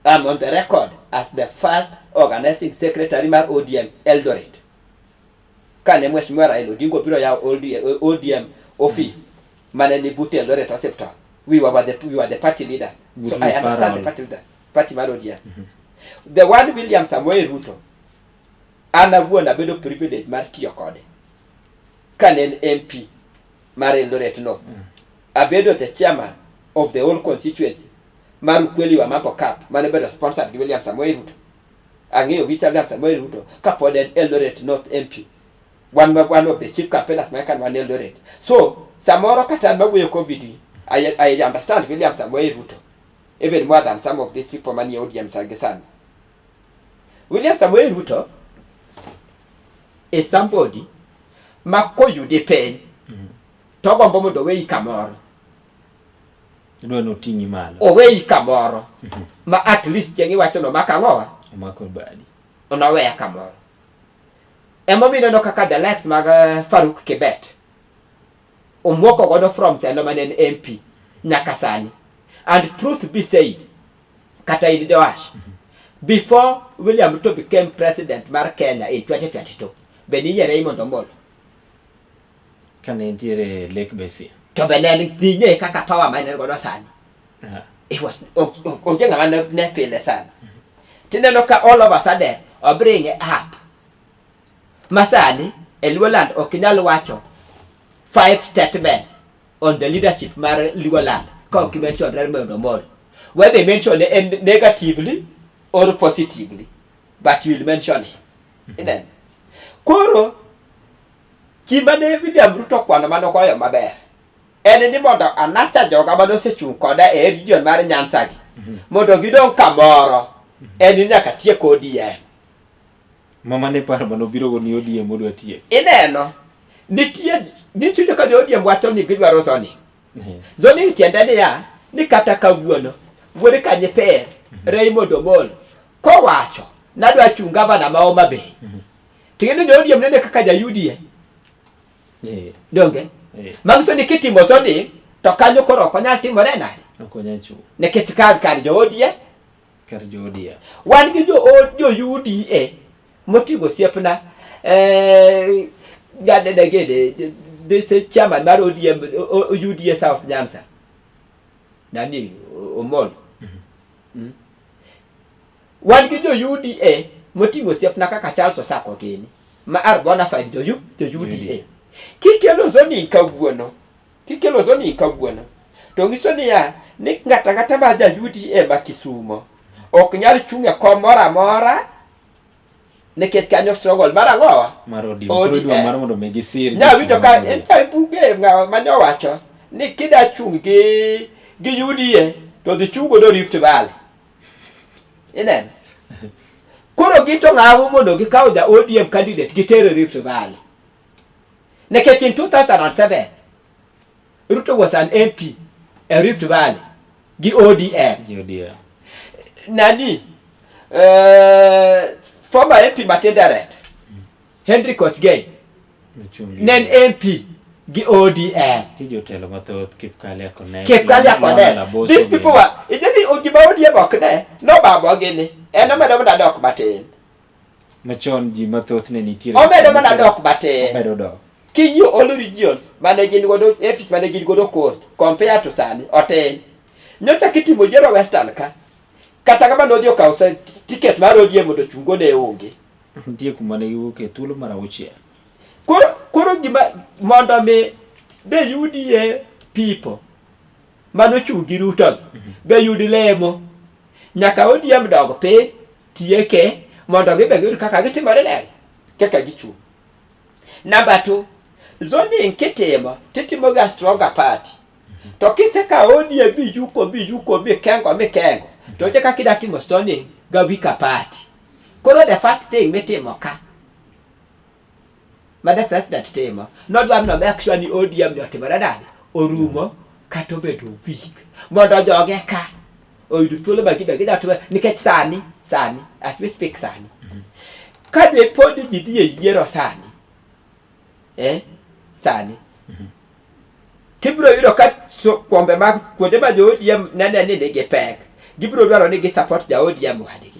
I'm on the record as the first organizing secretary mar ODM Eldoret. Kane Mheshimiwa Raila Odinga obiro yawo ODM office mane ni but Eldoret Hospital. We were the party leaders. So Good I understand the referral. party leaders. Party mar ODM. The one William Samoei Ruto, an awuon abedo privilege mar tiyo kode. Kane en MP mar Eldoret North. Abedo the chairman of the whole constituency mar Ukweli wa Mambo Cup mane obedo sponsored gi William Samoei Ruto. Ang'eyo William Samoei Ruto kapod en Eldoret North MP. One of the chief campaigners ma kan wan Eldoret. So samoro kata an mawuoyo kobidi, I understand William Samoei Ruto even more than some of these people manie ODM sagi sani. William Samoei Ruto is somebody ma koyudi piny to ogombo mondo oweyi kamoro. Idwa ni oting'i malo. Oweyi kamoro ma at least chieng' iwacho no maka ang'owa Omako badi. noweya kamoro. Emomiyo ineno kaka the likes mag Faruk Kibet omwoko godo from chalo mane en MP nyaka sani. And truth be said, kata in Joash, before William Ruto became president mar Kenya in 2022, be ning'e Raymond Omolo? Kane entiere Lake Basin. To be ne en ning'e kaka power ma en godo sani? It was onge ng'ama ne file sana. Tineno ka all of a sudden o bring it up. Masani e Luoland ok inyal wacho five statements on the leadership mar Luoland ka ok mention Raymond Omolo. Whether they mention it negatively or positively, but you will mention him. Ineno? Koro gima ne William Ruto kwano manogoyo maber en ni mondo anacha joga mane osechung' koda e region mar Nyanza gi mondo gidong' kamoro en ni nyaka tiek ODM. Mama ne paro mane obiro go ni ODM odwa tiek. Ineno, nitie ka jo ODM wacho ni gidwaro zoning. Zoning tiende niya, ni kata kawuono wuod Kanyiper Raymond Omolo kowacho nadwa chung' gavana ma Homa Bay. To ing'e ni jo ODM nene kaka ja UDA. Donge? Manyiso ni kitimo zoning to kanyo koro ok onyal timore nade? Ok onyal chung'. Nikech kar jo ODM. Kar jo ODM. Wan gi jo UDA moting'o osiepna gade this chairman mar ODM UDA South Nyanza nani Omolo. Wan gi jo UDA moting'o osiepna kaka Charles Osako gini ma are bona fide jo UDA. Kikelo zoning kawuono, kikelo zoning kawuono to nyiso niya ni ng'ato ang'ata ma ja UDA ma Kisumo ok nyal chung' e kom moro amora nikech kanyo struggle mar ang'owa? Mar ODM. Koro idwa mar mondo mi gisir. Nyawinjo ka en cha buge mane owacho ni kida chung' gi UDA to dhi chung' godo Rift Valley. Ineno? Koro gito ng'awo mondo gikaw ja ODM candidate giter e Rift Valley. Nikech in 2007 Ruto was an MP e Rift Valley gi ODM. Gi ODM. Nani former MP ma Tinderet Henry Kosgei ne en MP gi ODM. Nitie jotelo mathoth Kipkalya Kones. Kipkalya Kones. These people were ijeni gima ODM ok ne nobabo gini en omedo mana dok matin. Machon ji mathoth ne nitiere. Omedo mana dok matin. Omedo dok. King'iyo all regions mane gin godo MPs mane gin godo coast compare to sani otin. Nyocha kitimo yiero Western ka kata kama nodhi okawo ticket mar ODM mondo ochung' ne onge. Nitie kuma ne giwuok e thuolo mar auchiel. Koro gima mondo mi the UDA people manochung' gi Ruto be yud lemo nyaka ODM dog piny tieke mondo gibe giyud kaka gitimore nade kaka gichung'. Number 2, zoning kitimo titimo ga stronger party. To kisekawo ODM miyuko miyuko mikengo mikengo to onge kaka ida timo zoning ga weaker party. Koro the first thing mitimo ka ma the president timo nodwaro ni make sure ni ODM ni otimore nade orumo kata obedo weak mondo joge ka oyud thuolo ma gibe gidwa timo nikech sani sani as we speak sani ka be pod ji dhi e yiero sani sani tibiro yudo ka kombe mag kuonde ma jo ODM nene ni nigi pek gibiro dwaro ni gi support ja ODM wadgi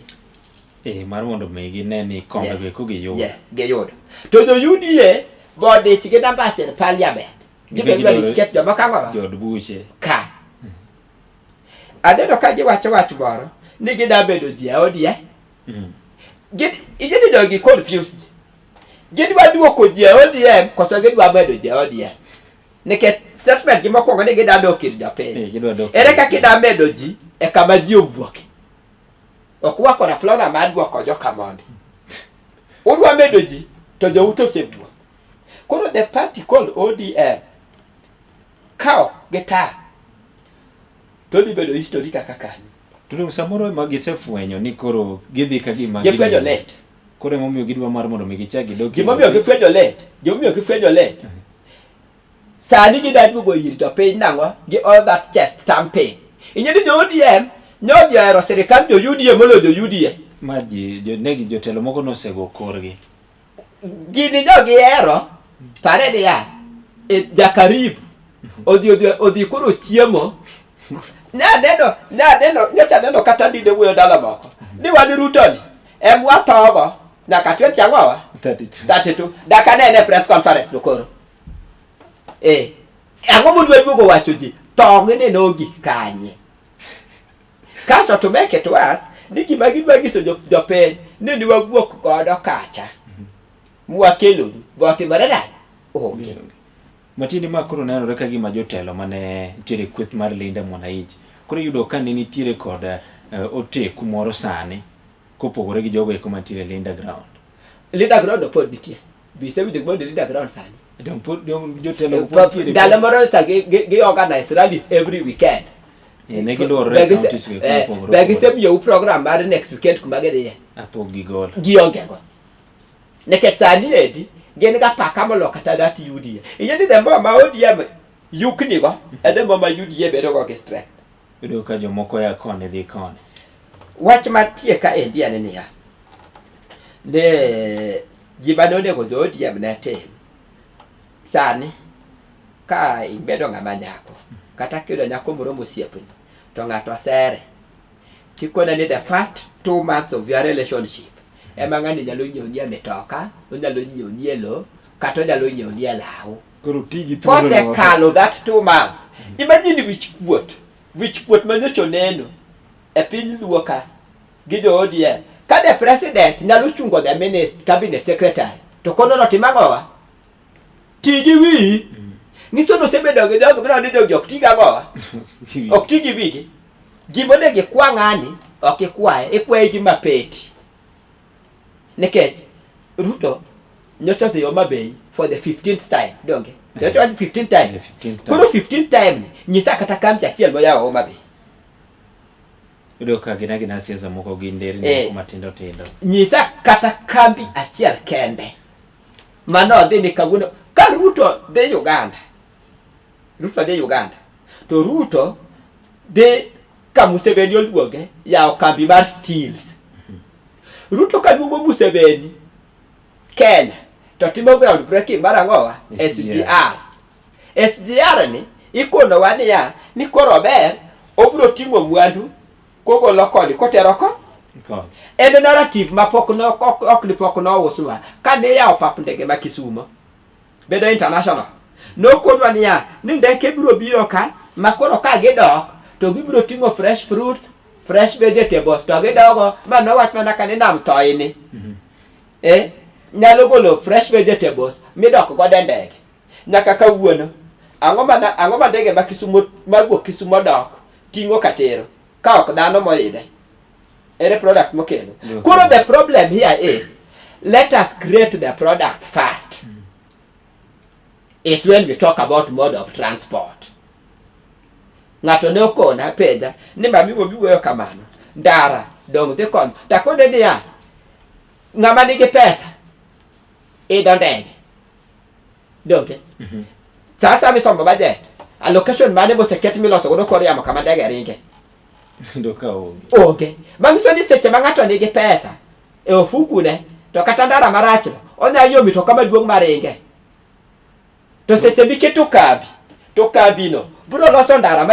Mar mondo mi gine ni kombe go eko giyudo. Yes, giyudo. To jo UDA bodich gi numbers in parliament. Gibe dwaro ni giket joma kang'o? Jood buche. Ka. Aneno ka giwacho wach moro ni gida bedo ji e ODM. Gidhi jogi confused. Gidwa duoko ji e ODM koso gidwa medo ji e ODM. Nikech statement gi mokwongo ni gida dok ir jopiny. Eh, gidwa dok. Ere kaka ida medo ji e kama ji owuoke? Ok wakona plana mar duoko joka mondi. Udwa medo ji to jou to osewuok. Koro the party called ODM ka ok gitang' to dhi bedo history kaka kanyo. To dong samoro ema gisefwenyo ni koro gidhi ka gima Gifwenyo late. Koro emomiyo gidwa mar mondo mi gichak gidog. Gimomiyo gifwenyo late, gimomiyo gifwenyo late. Sani gida duogo ir jopiny nang'o gi all that chest thumping. Ing'e ni jo ODM nyo ji ohero sirikal jo UDA moloyo jo UDA. Ma ji jo, ne gi jotelo moko nosego korgi. Gini nyo gihero, pare niya, e, jakaribu odhi koro chiemo. Ne aneno, ne aneno, nyocha aneno kata dine wuoyo dala moko. Ni wan Ruto ni, em wathogo nyaka 20 ang'owa? 32. 32. Dak anene e press conference no koro. Eh, ang'o modwa duogo wacho ji? Tong' ni nogik kanye? Kasto to make it worse, ni gima gidwa nyiso jopiny ni ne wawuok godo kacha. Mwakelonu, be otimore nade? Onge. Matiende ma koro nenore ka gima jotelo mane nitiere kweth mar Linda Mwananchi koro iyudo ka ne nitiere kod oteku moro sani kopogore gi jogo eko mantiere Linda Ground. Linda Ground pod nitie. Be isewinjo gima ni Linda Ground sani? Dong pod dong jotelo pod nitiere. Ndalo moro cha gi organize rallies every weekend. Ne giluorore e counties go eko mopogore Be opogore. gisemiyou program mar next weekend kuma gidhiye? Apog gigolo. Gionge go. Nikech sani endi gin ga paka molo kata that UDA. Ing'e ni the more ma ODM yukni go, e the more ma UDA bedo go gi strength. Iyudo ka jomoko ya koni dhi koni. Wach mantie ka endi en niya, ne gima ne onego jo ODM ne tim sani ka ibedo ng'ama nyako kata kiyudo nyako moro mosiepni to ng'ato sere tikone ni the first 2 months of your relationship ema ng'ani nyalo nyiewonie mitoka, onyalo nyiewonie lo, kata onyalo nyiewonie law. Koro ti gi thuolo no. Kosekalo that 2 months, imagine wich kuot, wich kuot ma nyocha oneno e piny Luo ka gi jo ODM. Ka the president nyalo chungo the minister, cabinet secretary, to kono notim ang'owa? Ti gi wiyi. Nyiso ni osebedo gi jogo biro ni jogi ok ti gi ang'owa? Ok ti gi wigi. Gima onego ikwa ng'ani, ok ikwaye, ikwaye gima peti. Nikech Ruto nyocha odhi Homa Bay for the 15th time, donge? Nyocha odhi 15th time. The 15th time. Koro 15th time ni, nyisa kata kambi achiel moyawo Homa Bay. Iyudo ka gin agina siasa moko gi nderni moko matindo tindo. Nyisa kata kambi achiel kende. Mano odhi ni kawuono. Ka Ruto dhi Uganda, Ruto dhi Uganda, to Ruto dhi ka Museveni oluonge yawo kambi mar steels. Ruto ka duogo Museveni Kenya to timo ground breaking mar ang'owa? SGR. SGR ni ikonowa niya ni koro ber obiro ting'o mwandu kogolo koni kotero ko. En narrative ma pok no ok ni pok nousnwa kane yawo pap ndege ma Kisumo bedo international. Nokonwa niya ni ndeke biro biro ka ma koro ka gidok to gibiro ting'o fresh fruits, fresh vegetables to gidogo ma nowach mana ka ni nam thoini. Nyalo golo fresh vegetables midok godo e ndege. Nyaka kawuono ang'o ma ndege ma Kisumo mawuok Kisumo dok ting'o katero ka ok dhano moidhe? Ere product mokelo? Koro the problem here is let us create the product first. It's when we talk about mode of transport. Ng'ato ne okona penja ni mami wuowi wuoyo kamano ndara dong dhi konyo takone niya ng'ama nigi pesa idho ndege donge sasa misombo budget allocation mane moseket miloso godo kor yamo kama ndege ringe? Iyudo ka onge. Onge. Manyiso ni seche ma ng'ato nigi pesa e ofukune to kata ndara marachno onyalo nyiewo mitoka maduong' maringe. To seche miketo kambi to kambino biro loso ndara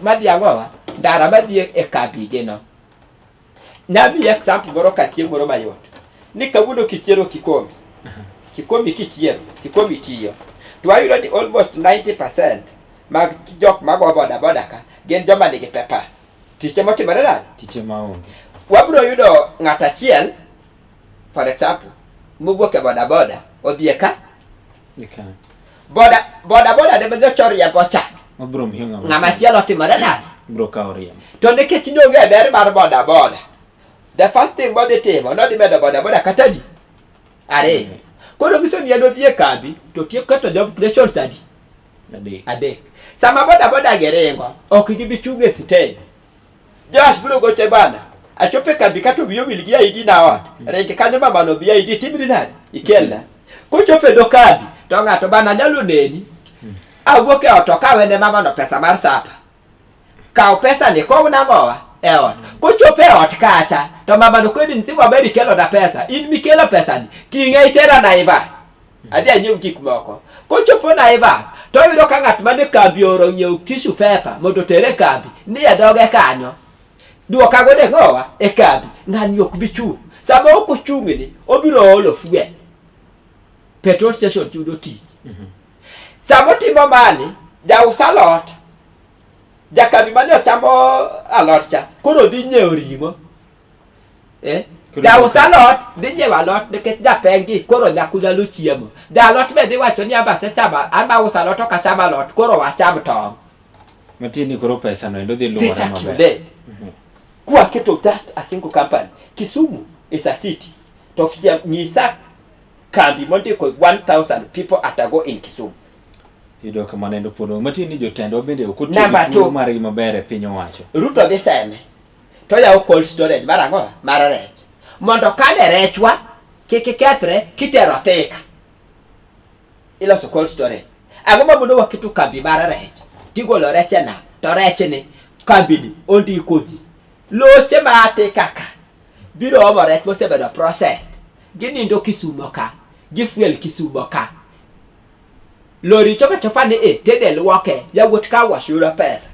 madhi ang'owa? Ndara madhi e kambi gino. Namiyi example moro ka chieng' moro mayot. Ni kawuono kichiero Kikomi. Kikomi kichiero, Kikomi tiyo. To wayudo ni almost 90% mag jok mago boda boda ka gin joma nigi papers. Tich ema otimore nade? Tich ema onge. Wabiro yudo ng'at achiel for example mowuok e boda boda odhi e ka. E ka. Boda boda boda ne nyocha oriembo cha. Obiro miyo ng'ama Ng'ama chielo otimore nade? Biro kawo riembo. To nikech nionge ber mar boda boda, the first thing modhi timo, nodhi medo boda boda kata adi? Ariyo. Koro nyiso ni en odhi e kambi to tieko keto job creations adi? Adek. Adek. Sama boda boda gi ringo, ok gibi chung' e sitej. Josh biro goche bana. Achopo e kambi kato wiyi owil gi ID na ot. Ring kanyo mamano obi ID timri nade? Ikelna. Kochopo e dho kambi to ng'ato bana nyalo neni. Awuok e ot to kawene mamano pesa mar sapa. Kaw pesa ni kowna mowa e ot. Kochopo e ot kacha to mamano koni ni waber ikelona pesa. In mikelo pesa ni ting'e itera Naivas. Adhi anyiew gik moko. Kochopo Naivas to oyudo ka ng'at mane kambi ooro nyiew tissue paper mondo oter e kambi ni e dhoge kanyo. Duoka godo e ng'owa e kambi. Ng'ani ok bi chung'. Sama ok ochung' ni obiro olo fuel. Petrol station yudo tich. Sama otimo mani, jaus alot, jakambi mane ochamo alot cha, koro dhi nyiewo ring'o. Eh? Jaus alot dhi nyiewo alot nikech japeng gi koro nyako nyalo chiemo. Jaalot be dhi wacho ni aba asechamo, aba uso alot ok acham alot, koro wacham tong'. Matiende ni koro pesa no endo dhi This luwore maber. accumulate. Kwaketo just a single company. Kisumu is a city. To nyisa kambi mondiko 1000 people at a go in Kisumu. Iyudo ka mano endo pod onge. Matiende ni jotendwa bende ok otiyo Number gi thuolo two. margi maber e piny owacho. Ruto dhi seme to yawo cold storage mar ang'o? Mar rech. Mondo kane rechwa kik kethre kitero Thika. Iloso cold storage. Ang'o ma mono waketo kambi mar rech? Tigolo rech e nam to rech ni kambi ni ondiko ji. Loche ma Thika ka biro omo rech mosebedo processed. Ginindo Kisumo ka, gifuel Kisumo ka. Lori chopo achopa ni e tidhi luoke, yawuot ka wash yudo pesa.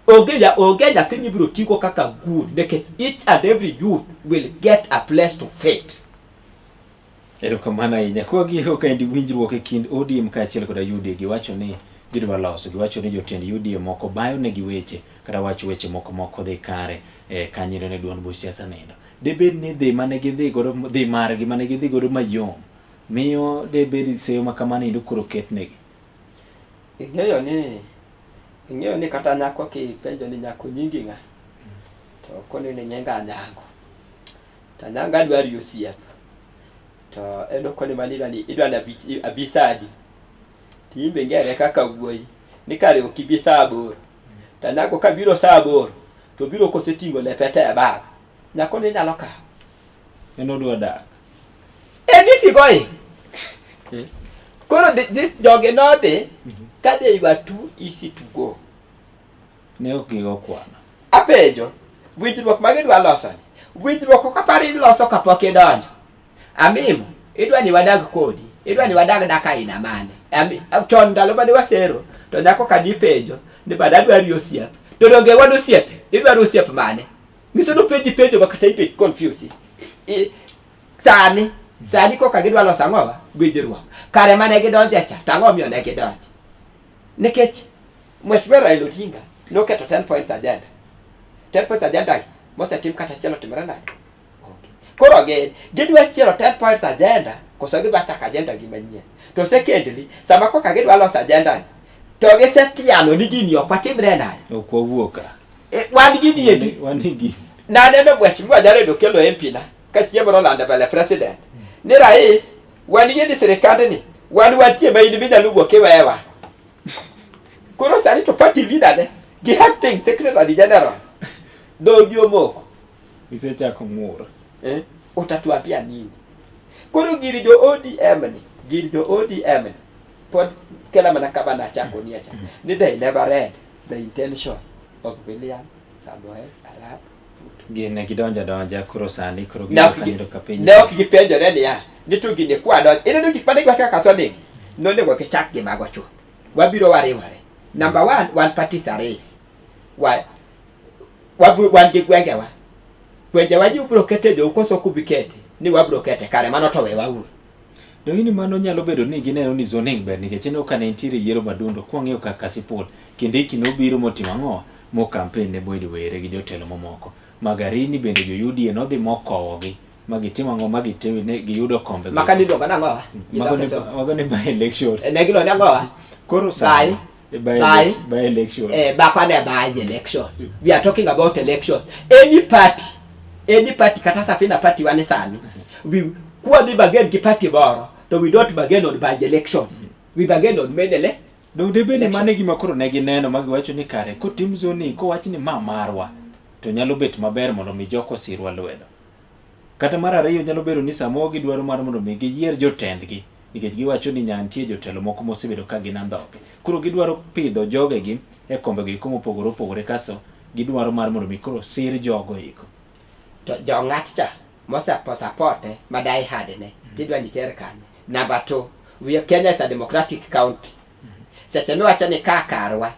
Onge ya onge nyathi mibiro tigo kaka good nikech each and every youth will get a place to fit. Erokamano ahinya. Kwa gigo kaendi winjruok e kind ODM kaachiel koda UDA giwacho ni gidwa loso, giwacho ni jotend UDA moko bayo negi weche kata wacho weche moko moko dhi kare e kanyiro ne duond buch siasa nindo. Debed ni dhi mane gidhi godo dhi margi mane gidhi godo mayom miyo debed seyo ma kamano endo koro ketnegi. Ing'eyo ni ing'eyo ni kata nyako kipenjo ni nyako nyingi ng'a to okoni ni nyinga Anyango. To Anyango adwari osiep. To en okoni mana idwa ni idwa ni abi, abi saa adi. To in be ing'ere kaka wuoyi ni kare ok ibi saa aboro. To Anyango kabiro saa aboro to obiro koseting'o lepe te e bag. Nyako ni inyalo kawo. En odwa dak. En isigoyi. Koro jogi nodhi ka they were too easy to go. Ne ok gigo kwano. Apenjo, winjruok ma gidwa loso ni, winjruok ok apar ni iloso kapok idonjo. Amimo, idwa ni wadag kodi, idwa ni wadag dak aina mane? Ami, chon ndalo mane wasero, to nyako ka nipenjo ni bada adwari osiep. To donge wan osiepe, idwaro osiep mane? Nyiso nopenji penjo ma kata ibet confused. Sani, sani koka gidwa loso ang'owa? Winjruok. Kare mane gidonje cha, to ang'o omiyo ne gidonje? Nikech Mheshimiwa Raila Odinga noketo 10 points agenda. 10 points agenda gi mosetim kata achiel otimore nade? Onge. Koro gin gidwa chiero 10 points agenda koso gidwa chako agenda gi manyien. To secondly, sama koka gidwa loso agenda ni, to gisetiano ni gini ok watimre nade? Ok wawuok ka. E, wan gini endi. Wan gi. Naneno Mheshimiwa Jared Okello MP na ka chiemo nolando mbele president ni rais wan gi sirikandni wan wantie ma in minyalo wuok iwewa. Koro sani to party leader ne gi acting secretary general dhogi omoko. Isechako ng'ur. Eh? Utatuambia nini? Koro giri jo ODM ni, giri jo ODM ni pod kela mana kama nachako ni acha. Ni they never read the intention of William Samoei Arap Ruto. Gin ne gidonjo adonja koro sani koro Ne ok giyudo ka piny. ne ok gipenjore niya ni to gini kwa donjo ineno gik mane giwacho kaka zoning nonego gichak gi mago chuth wabiro wariwore number one wan parties ariyo wa, wabiro wan gi gwengewa gwengewa ji ubiro kete jou koso ok ubi kete ni wabiro kete kare mano to wewa uru Donge ni mano nyalo bedo ni gineno ni zoning ber nikech ineno ka ne nitiere yiero madundo kwang'iyo kaka Kasipul Kindiki nobiro motimo ang'o? mo campaign ne Boyd Were gi jotelo mamoko. Magarini bende jo UDA nodhi mokowogi ma gitimo ang'o ma gitimo ne giyudo kombe. Maka ni iluongo nang'owa? Mago ne mago ne by election. Ne giluongo nang'owa? Koro sani by, by, by election. Eh, bakwa ne by election. We are talking about election. Any party, any party kata Safina party wane sani. We kwadhi bargain gi party moro to we don't bargain on by elections. We bargain on many ele. Donge dibed ni mano e gima koro ne gineno ma giwacho ni kare kotim zoning kowach ni ma marwa to nyalo bet maber mondo mi joko osirwa lwedo. Kata mar ariyo nyalo bedo ni samoro gidwaro mar mondo mi giyier jotendgi nikech giwacho ni nya nitie jotelo moko mosebedo ka gin andhoke. Koro gidwaro pidho jogegi e kombego eko mopogore opogore kasto gidwaro mar mondo mi koro sir jogo eko. To jo ng'at cha mosepo supporte ma die hard ne tidwa ni ter kanye. Number 2, we are Kenya is a democratic country. Seche miwacho ni ka karwa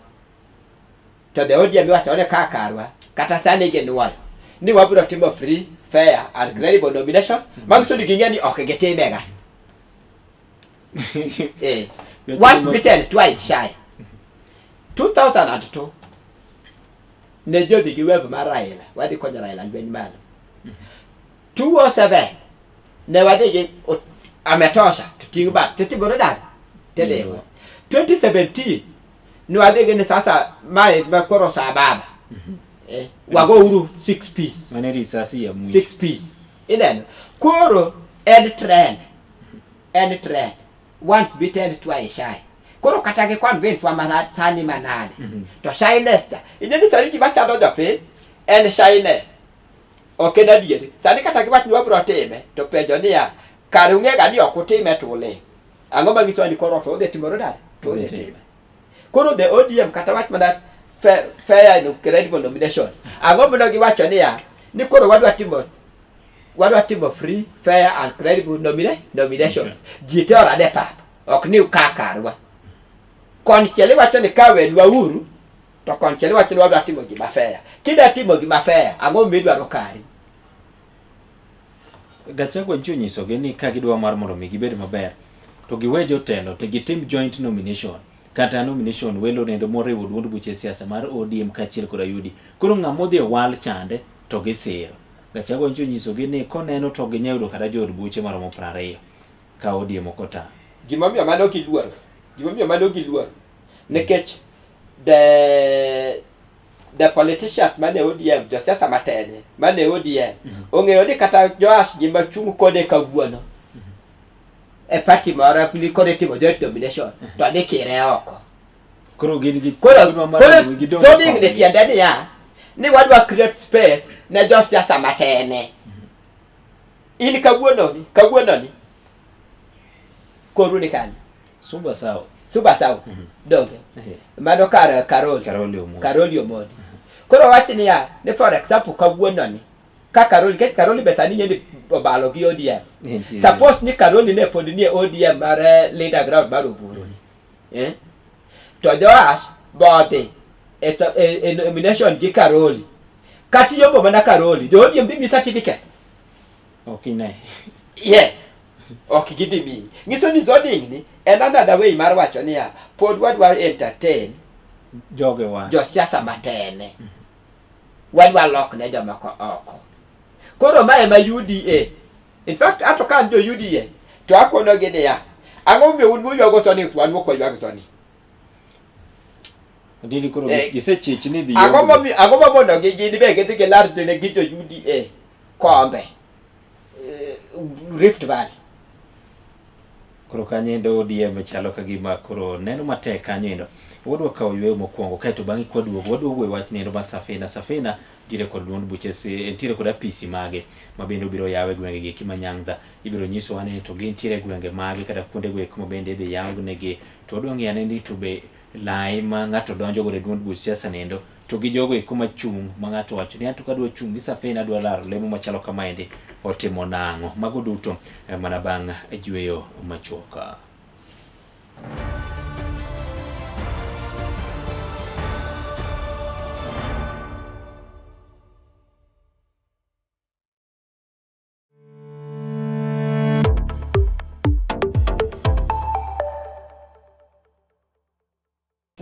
to the ODM iwacho ni ka karwa kata sani ginuoyo ni wabiro timo free fair and credible nomination manyiso ni ging'e ni ok gitimega. Eh, once bitten twice shy. 2002 ne jodhi gi wave mar Raila wadhi konyo Raila lweny malo. 207 ne wadhi gi ametosha to ting' bat titimore dad tidhigo. 2017 ne wadhi gi ni sasa mae ma koro saa baba eh, wago uru 6 piece Mane risasi ya mwisho. 6 piece ineno koro en trend en trend once bitten twice shy koro kata gi convince wa mana sani manade to shyness cha ing'e ni sani gima chando jopiny en shyness ok en adieri sani kata giwach ni wabiro time to penjo niya kare ung'ega ni ok utime to uling' ang'o manyiso ni koro to odhi timore nade to odhi time koro the ODM kata wach mana fair, fair and credible nominations ang'o mondo giwacho niya ni koro wadwa timo wadwa timo free fair and credible nomina, nominations ji te orade pap ok ni ka karwa konchiel iwacho ni ka wenwa uru to konchiel iwacho ni wadwa timo gima fair kidwa timo gima fair ang'o midwaro kari Gachagua nyicho onyisogi ni ka gidwa mar mondo mi gibed maber to giwe jotelo to gitim joint nomination kata nomination welo nendo moriwo duond buche siasa mar ODM kaachiel koda UDA. Koro ng'ama odhi e wal chande to gisiro. Gachagua nyicho onyisogi ni koneno to ginya yudo kata jood buche maromo 20 ka ODM ok otang'. Gimomiyo mano giluor gimomiyo mano giluor nikech the the politicians mane ODM josiasa matene mane ODM ong'eyo ni kata Joash gima chung' kode kawuono e party moro ni kode timo joint nomination to dhi kire oko Koro gin gi koro gidwa mar koro mondo mi gidong' e zoning ni komgi. tiende niya ni wadwa create space ne josiasa matene in kawuono ni kawuono ni koru ni kanye Suba South. Suba South donge mano kar Karoli Karoli Omondi. Karoli Omondi koro wach niya ni for example kawuono ni ka Karoli nikech Karoli be sani ing'e ni obalo gi ODM Nitie. suppose ni Karoli ne pod nie ODM mar leader ground mar Oburu ni eh? to Joash bodhi e, e, e nomination gi Karoli kata iyombo mana Karoli jo ODM dhi miyi certificate Ok ine. Yes. Ok gidhi miyi. Nyiso ni zoning ni en another way mar wacho niya pod wadwa entertain Jogewa. josiasa matene. Wadwa lok ne jomoko oko. Koro ma ema UDA. In fact, ato ka an jo UDA to akonogi niya ang'o momiyo un muywago zoning to wan ok waywag zoning. Dini koro Eh, gisechich ni dhi Ang'o yombo. momiyo ang'o mamono gi gin be gidhi gilar ne gi jo UDA kombe Rift Valley. Koro kanyo endo ODM chalo ka gima koro neno matek kanyo endo. Wadwa kawo yweyo mokwongo kaeto bang'e kwaduogo waduogo e wach nendo mar Safina. Safina nitiere kod duond buche nitiere kod apisi mage ma bende obiro yawo e gwenge gi eki ma Nyanza. Ibiro nyisowa ni to gintiere e gwenge mage kata kuonde go eko ma bende idhi yawnegi. To wadwa ng'iyo ane ni to be lai ma ng'ato donjo godo e duond buch siasa nendo to gi jogo eko machung' ma ng'ato wacho ni anto kadwa chung' gi Safina adwa laro lemo machalo kamaendi otimo nang'o. Mago duto mana bang' yweyo machuok.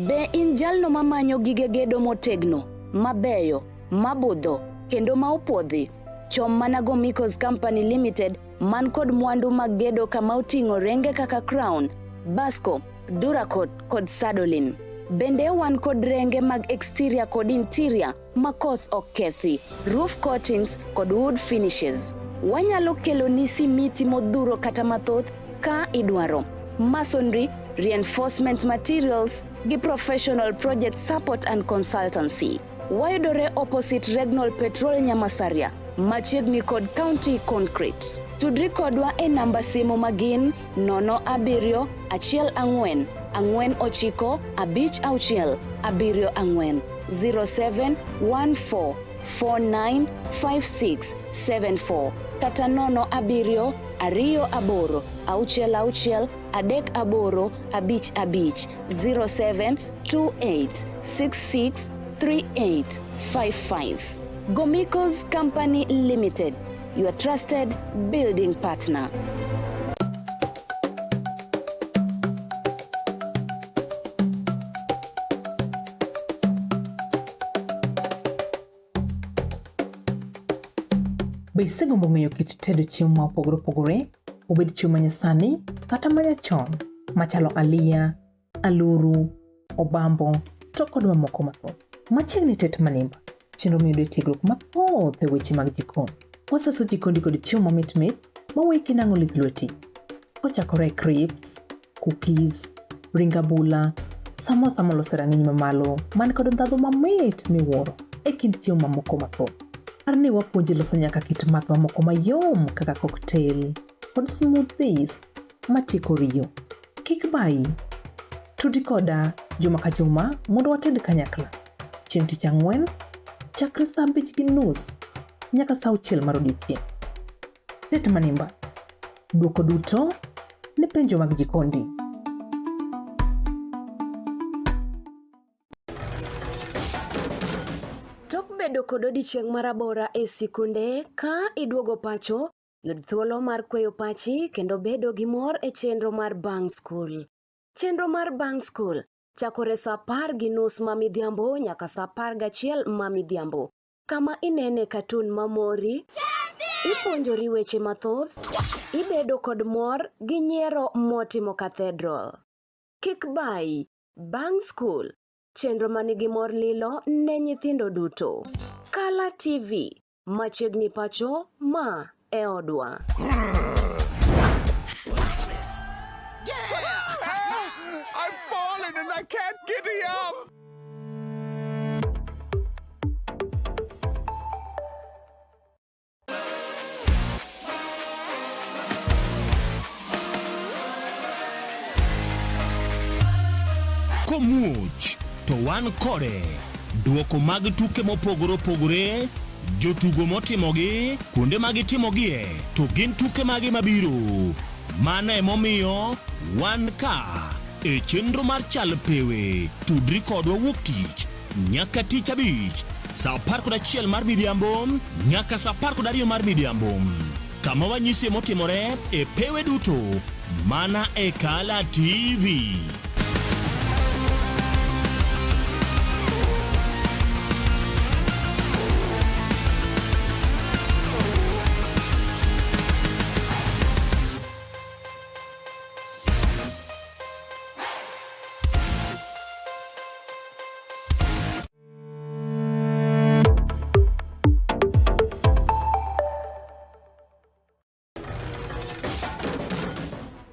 Be in jalno mamanyo gige gedo motegno? mabeyo, mabudho kendo ma opuodhi? Chom mana Gomicos Company Limited man kod mwandu mag gedo kama oting'o renge kaka Crown, Basco, Duracot kod Sadolin. Bende wan kod renge mag exterior kod interior ma koth ok kethi, roof coatings kod wood finishes. Wanyalo keloni simiti modhuro kata mathoth ka idwaro. Masonry, reinforcement materials gi professional project support and consultancy. Wayudore opposite Regnol Petrol Nyamasaria, machiegni kod County Concrete. Tudri kodwa e namba simu magin 07 14 49 56 74 0714 495674 kata 07 28 66 38 55 0728 66 3855. Gomicos Company Limited, your trusted building partner. Be isegombo ng'eyo kit tedo chiemo ma opogore opogore, obed chiemo ma nyasani kata ma nyachon, machalo aliya, aluru, obambo, to kod mamoko mathoth? Machiegni tet manimba, chenro miyudo e tiegruok mathoth e weche mag jikon. Wasaso jikondi kod chiemo mamit mit maweyi kinang'o lith lweti. Kochakore e crisps, cookies, ring abula, samosa molos e rang'iny mamalo man kod ndhadhu mamit miwuoro e kind chiemo mamoko mathoth. Par ni wapuonji loso nyaka kit math mamoko mayom kaka cocktail kod smoothies matieko riyo. Kik bayi. Tudi koda juma ka juma mondo wated kanyakla. Chieng' tich ang'wen, chakre saa 5:30 nyaka saa 6 mar odiechieng'. Tet manimba. Dwoko duto ne penjo mag jikondi. Tok bedo kod odiechieng' marabora e sikunde, ka iduogo pacho, yud thuolo mar kweyo pachi kendo bedo gi mor e chenro mar Bang' Skul. Chenro mar Bang' Skul chakore saa 10:30 ma midhiambo nyaka saa 11 ma midhiambo, kama inene katun mamori, ipuonjori weche mathoth, ibedo kod mor gi nyiero motimo cathedral. Kik bayi, Bang' Skul, chenro manigi mor lilo ne nyithindo duto. Kala TV, machiegni pacho, ma e odwa. I've fallen and I can't get up. Komuoch to wan kode. Duoko mag tuke mopogore opogore, jotugo motimogi, kuonde ma gitimogie, to gin tuke mage mabiro. Mano emomiyo wan ka e chenro mar Chal Pewe. Tudri kodwa wuok tich nyaka tich abich saa 11 mar midhiambo nyaka saa 12 mar midhiambo, kama wanyisie motimore e pewe duto mana e Kala TV.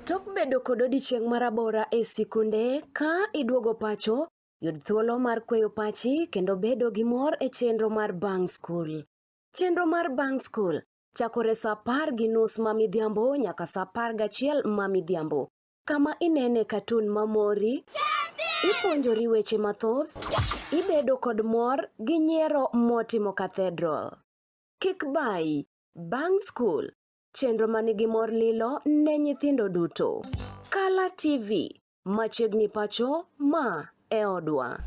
Tok bedo kod odiechieng' marabora e sikunde, ka iduogo pacho, yud thuolo mar kweyo pachi kendo bedo gi mor e chenro mar Bang' Skul. Chenro mar Bang' Skul chakore saa 10:30 ma midhiambo nyaka saa 11 ma midhiambo, kama inene katun mamori, ipuonjori weche mathoth, ibedo kod mor gi nyiero motimo cathedral. Kik bayi, Bang' Skul, chenro manigi mor lilo ne nyithindo duto. Kala TV, machiegni pacho, ma e odwa.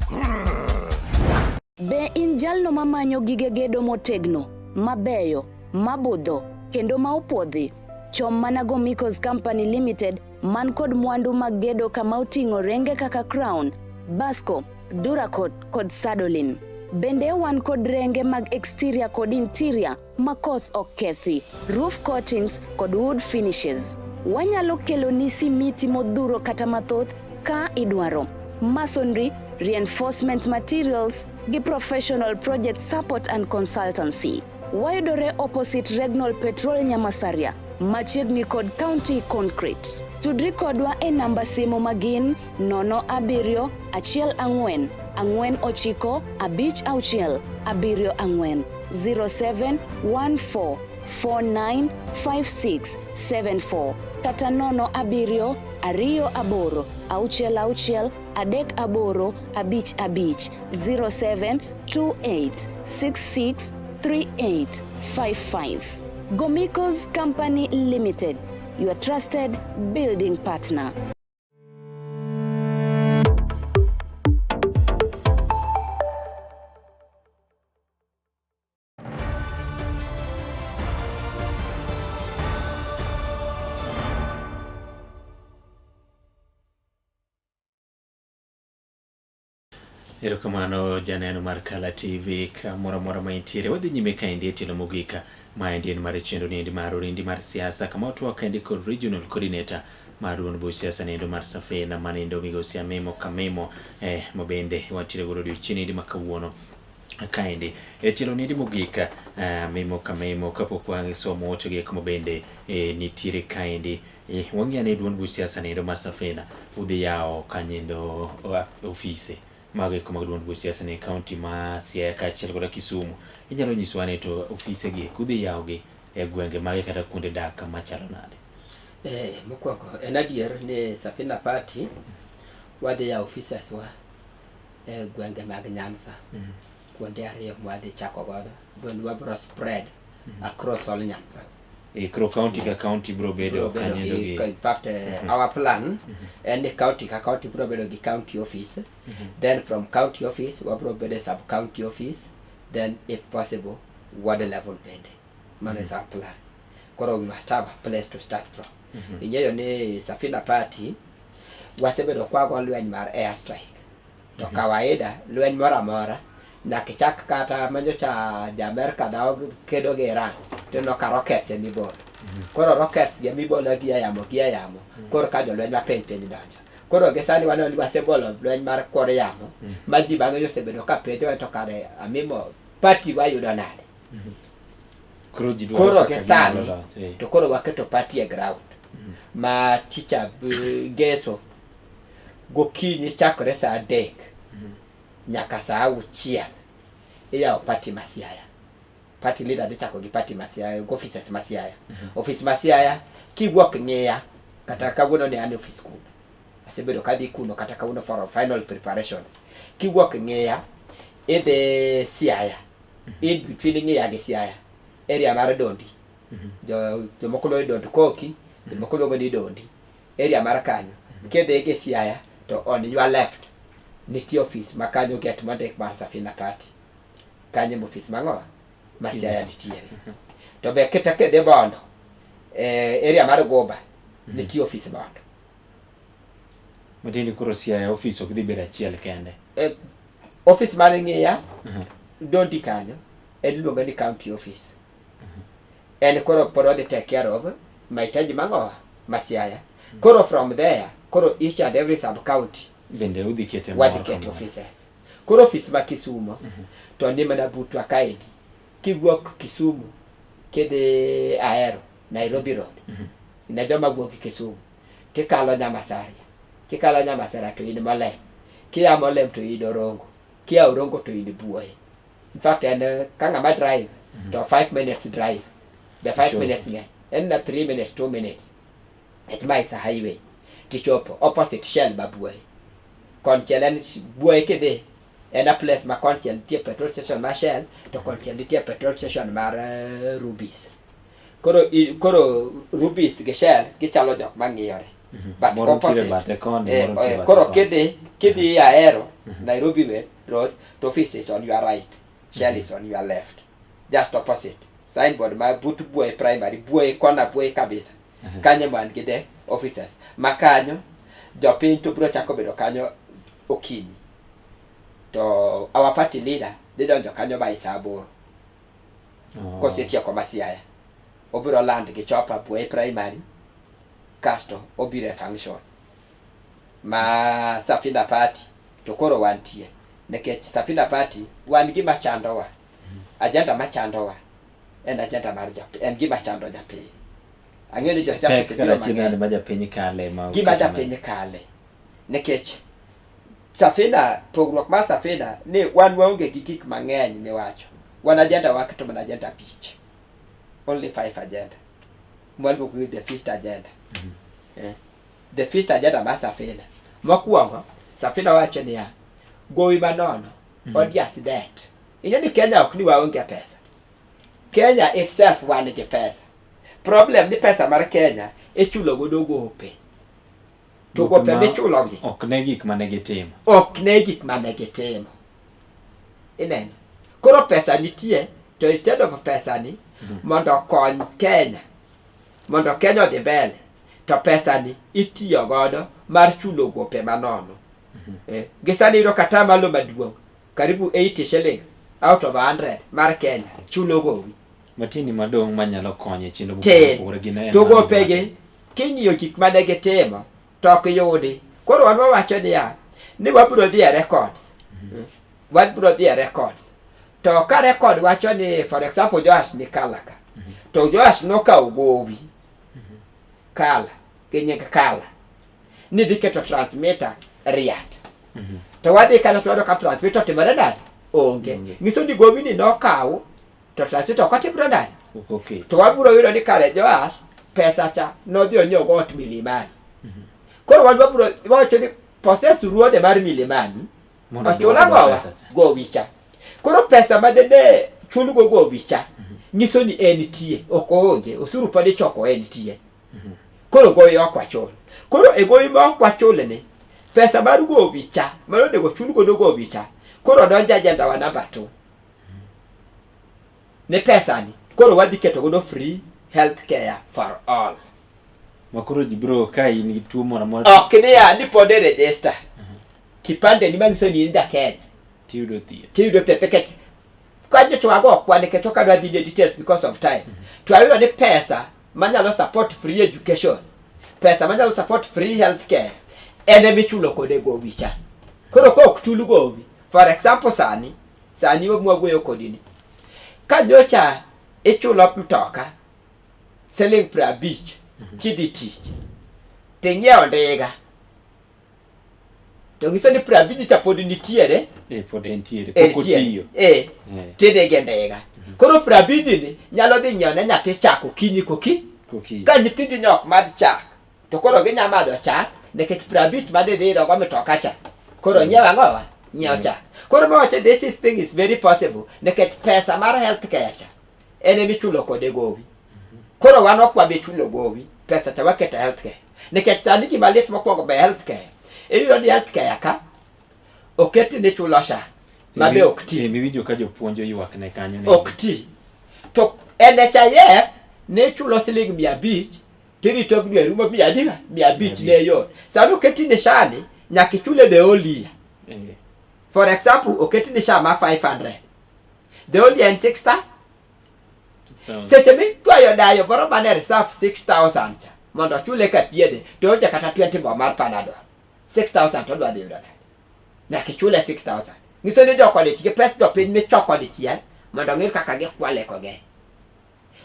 Be in jalno mamanyo gige gedo motegno, mabeyo, mabudho kendo ma opuodhi? Chom mana Gomicos Company Limited man kod mwandu mag gedo kama oting'o renge kaka Crown, Basco, Duracot kod Sadolin. Bende wan kod renge mag exterior kod interior ma koth ok kethi, roof coatings kod wood finishes. Wanyalo keloni simiti modhuro kata mathoth ka idwaro. Masonry, reinforcement materials gi professional project support and consultancy. Wayudore opposite Regnol Petrol Nyamasaria, machiegni kod County Concrete. Tudri kodwa e namba simu magin 07 14 49 56 74 0714 495674 kata 07 28 66 38 55 0728 66 3855. Gomiko's Company Limited, your trusted building partner. Erokamano janeno mar Kala TV kamoro amora ma intiere. Wadhi nyime kaendi e tielo mogik ma endi en mar chenro niendi mar orindi mar siasa kama watwak kaendi kod regional coordinator mar duond buch siasa niendo mar Safina manindo migosi Amimo Kamimo eh, ma bende wantiere godo odiochieng' niendi ma kawuono kaendi e tielo niendi mogik eh, Mimo Kamimo kapok wasomo ote gi eko ma bende eh, nitiere kaendi eh, wang'eyo ni duond buch siasa niendo mar Safina udhi yawo kanyendo ofise mago eko mag duond buch siasa ni kaunti ma Siaya kaachiel koda Kisumu. Inyalo nyisowa ni to ofise gi kudhi yawogi e gwenge mage kata kuonde dak machalo nade? Eh, mokwongo en adier ni Safina Party wadhi yawo offices wa e gwenge mag Nyanza. Mm -hmm. Kuonde ariyo mwadhi chako godo. Then wabro spread mm -hmm. across all Nyanza. E, koro county ka county bro bedo kanyo gi in fact mm -hmm. our plan mm -hmm. en ni county ka county bro bedo gi county office mm -hmm. then from county office wabro bedo sub county office then if possible ward level bende mano mm -hmm. is our plan koro we must have a place to start from mm -hmm. ing'eyo ni Safina Party wasebedo kwago lweny mar air strike to mm -hmm. kawaida lweny moro amora nyaka ichak kata manyocha ja Amerka dhawo kedo gi Iran to ineno ka rockets ema ibolo mm -hmm. koro rockets gi ema ibolo gi e yamo gi e yamo mm -hmm. koro ka jolweny ma piny piny donjo koro gi sani waneno ni wasebolo lweny mar kor yamo mm -hmm. ma ji bang'e osebedo ka penjo to kare amimo party wayudo nade mm -hmm. Koro ji dwaro koro kaka gi sani ginyalo loch, eh. to koro waketo party e ground ma ticha ngeso gokinyi chakore saa adek nyaka saa auchiel iyawo party ma Siaya. Party leader dhi chako gi party ma Siaya, gi offices ma Siaya. Office ma Siaya kiwuok Ng'iya kata kawuono ni an e office kuno. Asebedo kadhi kuno kata kawuono for final preparations. Kiwuok Ng'iya idhi Siaya. In between Ng'iya gi Siaya, area mar Dondi. Jo jomoko luongo ni Dond Koki, jomoko luongo ni Dondi. Area mar kanyo. Kidhi gi Siaya to on your left nitie office ma kanyo gate mondik mar Safina Party. Kanyo ema office mang'o? Ma Siaya nitiere. To be kata kidhi Bondo, eh, area mar Goba nitie office Bondo. Matiende koro Siaya office ok dhi bedo achiel kende. Eh, office mar Ng'iya Dondi kanyo en iluongo ni county office. En koro pod odhi take care of mahitaji mang'o ma Siaya. Koro from there, koro each and every sub county Bende udhi kete wadhi moro keto kamoro. offices. Koro office ma Kisumo to ni mana butwa kaendi. Kiwuok Kisumu kidhi Ahero, Nairobi Road. Ne joma wuok Kisumu tikalo Nyamasaria. Kikalo Nyamasaria to in Molem. Kia Molem to in Orongo. Kia Orongo to in Buoye. In fact en ka ng'ama drive to 5 minutes drive. Be 5 Sure. minutes ng'eny. En na 3 minutes 2 minutes. Et ma is a highway. Tichopo opposite Shell ma Buoye. Konchiel en Buoye kidhi en a place ma konchiel nitie petrol station mar Shell to konchiel nitie petrol station mar uh, Rubis. Koro koro Rubis gi Shell gichalo jok mang'iyore. Mm -hmm. But moro opposite. Bathe koni, eh, eh, koro kidhi kidhi Ahero mm -hmm. Nairobi way road to office is on your right. Shell mm -hmm. is on your left. Just opposite. Signboard ma but Buoye primary, Buoye kona Buoye kabisa. Mm -hmm. Kanyo man gi the officers. Ma kanyo jopiny to biro chako bedo kanyo okinyi. To our party leader dhi donjo kanyo by saa aboro. Oh. Kosetieko ma Siaya. Obiro land gi chopa Buai Primary kasto obiro e function ma Safina Party to koro wantie nikech Safina Party wan gima chandowa agenda machandowa en agenda mar japiny en gima chando japiny ang'eyo ni josiasa Pek osebiro karachiel mang'eny nade ma japiny kale ma gima oketo japiny kale nikech Safina pogruok mar Safina ni wan waonge gi gik mang'eny miwacho wan agenda waketo mana agenda abich only five agenda mwaluongo ni the first agenda eh. the first agenda mar Safina mokwongo Safina wacho niya gowi manono odious debt ing'e ni Kenya ok ni waonge pesa Kenya itself wan gi pesa problem ni pesa mar Kenya ichulo godo gope to Gope gope ma michulogi Ok ne gik mane gitimo. ok ne gik mane gitimo ineno koro pesa nitie to instead of pesa ni mondo okony Kenya mondo Kenya odhi mbele to pesa ni itiyo godo mar chulo gope manono eh, gi sani iyudo kata malo maduong' karibu 80 shillings out of 100 mar Kenya chulo gowi Matini madong' manyalo konyo e chenro mopogore tin opogore gin en to mano gopegi king'iyo gik mane gitimo to ok yudi koro wan wawacho niya ni wabiro dhi e records wabiro dhi e records to ka record wacho ni for example Joash ni Kala ka to Joash nokawo gowi Kala gi nying Kala ni dhi keto transmitter Riat to wadhi kanyo to wayudo ka transmitter otimore nade onge nyiso ni gowi ni nokaw to transmitter ok otimore nade Ok oket. to wabiro yudo ni kare Joash pesa cha nodhi onyiewo go ot Milimani. Koro wan wabiro wacho ni possess ruode mar Milimani Mondo ochul oduok ang'owa pesa cha. gowi cha. Koro pesa ma dende chulgo gowi cha nyiso ni en tie ok oonge osuru pod ichoko en tie. Koro gowi ok wachul. Koro e gowi ma ok wachul ni pesa mar gowi cha mane onego chul godo gowi cha koro donjo agenda wa namba 2 ni pesa ni koro wadhi keto godo free health care for all Ma koro ji biro ka in gi tuo moro amora ok niya ni pod e register kipande ni manyiso ni in ja Kenya tiyudo thieth. tiyudo thieth nikech kanyo to wago kwan nikech ok adwa dhi e details because of time to ayudo ni pesa manyalo support free education pesa manyalo support free health care en emichulo kode gowi cha koro ka ok chul gowi for example sani sani mwawuoyo kodi ni ka nyocha ichulo mtoka siling 50 kidhi tich ting'iewo ndiga to nyiso ni 50 cha pod nitiere Eh, pod entiere. eh, Pok nitie. otiyo. eh Eh. tidhi gi ndiga koro 50 ni nyalo dhi nyiewo ne nyathi chak okinyi koki Kokinyi. ka nyithindi ne ok madh chak to koro ginya madho chak nikech 50 madhi dhi yudo go mitoka cha koro nyiew ang'owa nyiew chak koro mawacho this is thing is very possible nikech pesa mar health care cha en emichulo kode gowi koro wan ok wabi chulo gowi pesa cha waketo e health care nikech sani gima lit mokwongo be health care iyudo ni health care ka oketi ni chulo SHA ma be ok ti Eh, miwinjo ka jopuonj oywak ne kanyo ne. ok ti to NHIF ne chulo siling 500 tirito dwe rumo mia adi 500 ne yot sani oketi ni SHA ni nyaka ichule the whole year Eh. for example oketi ni SHA ma 500 the whole year en 6000 seche mitwayo dayo moro mane reserve 6000 cha mondo ochule ka thiedhe to onge kata 20 bob mar panadol 6000 to odwa dhi yudo nade nyaka ichule 6000 nyiso ni joko dich gi pes jopiny michoko dichiel mondo ong'i kaka gikwale koge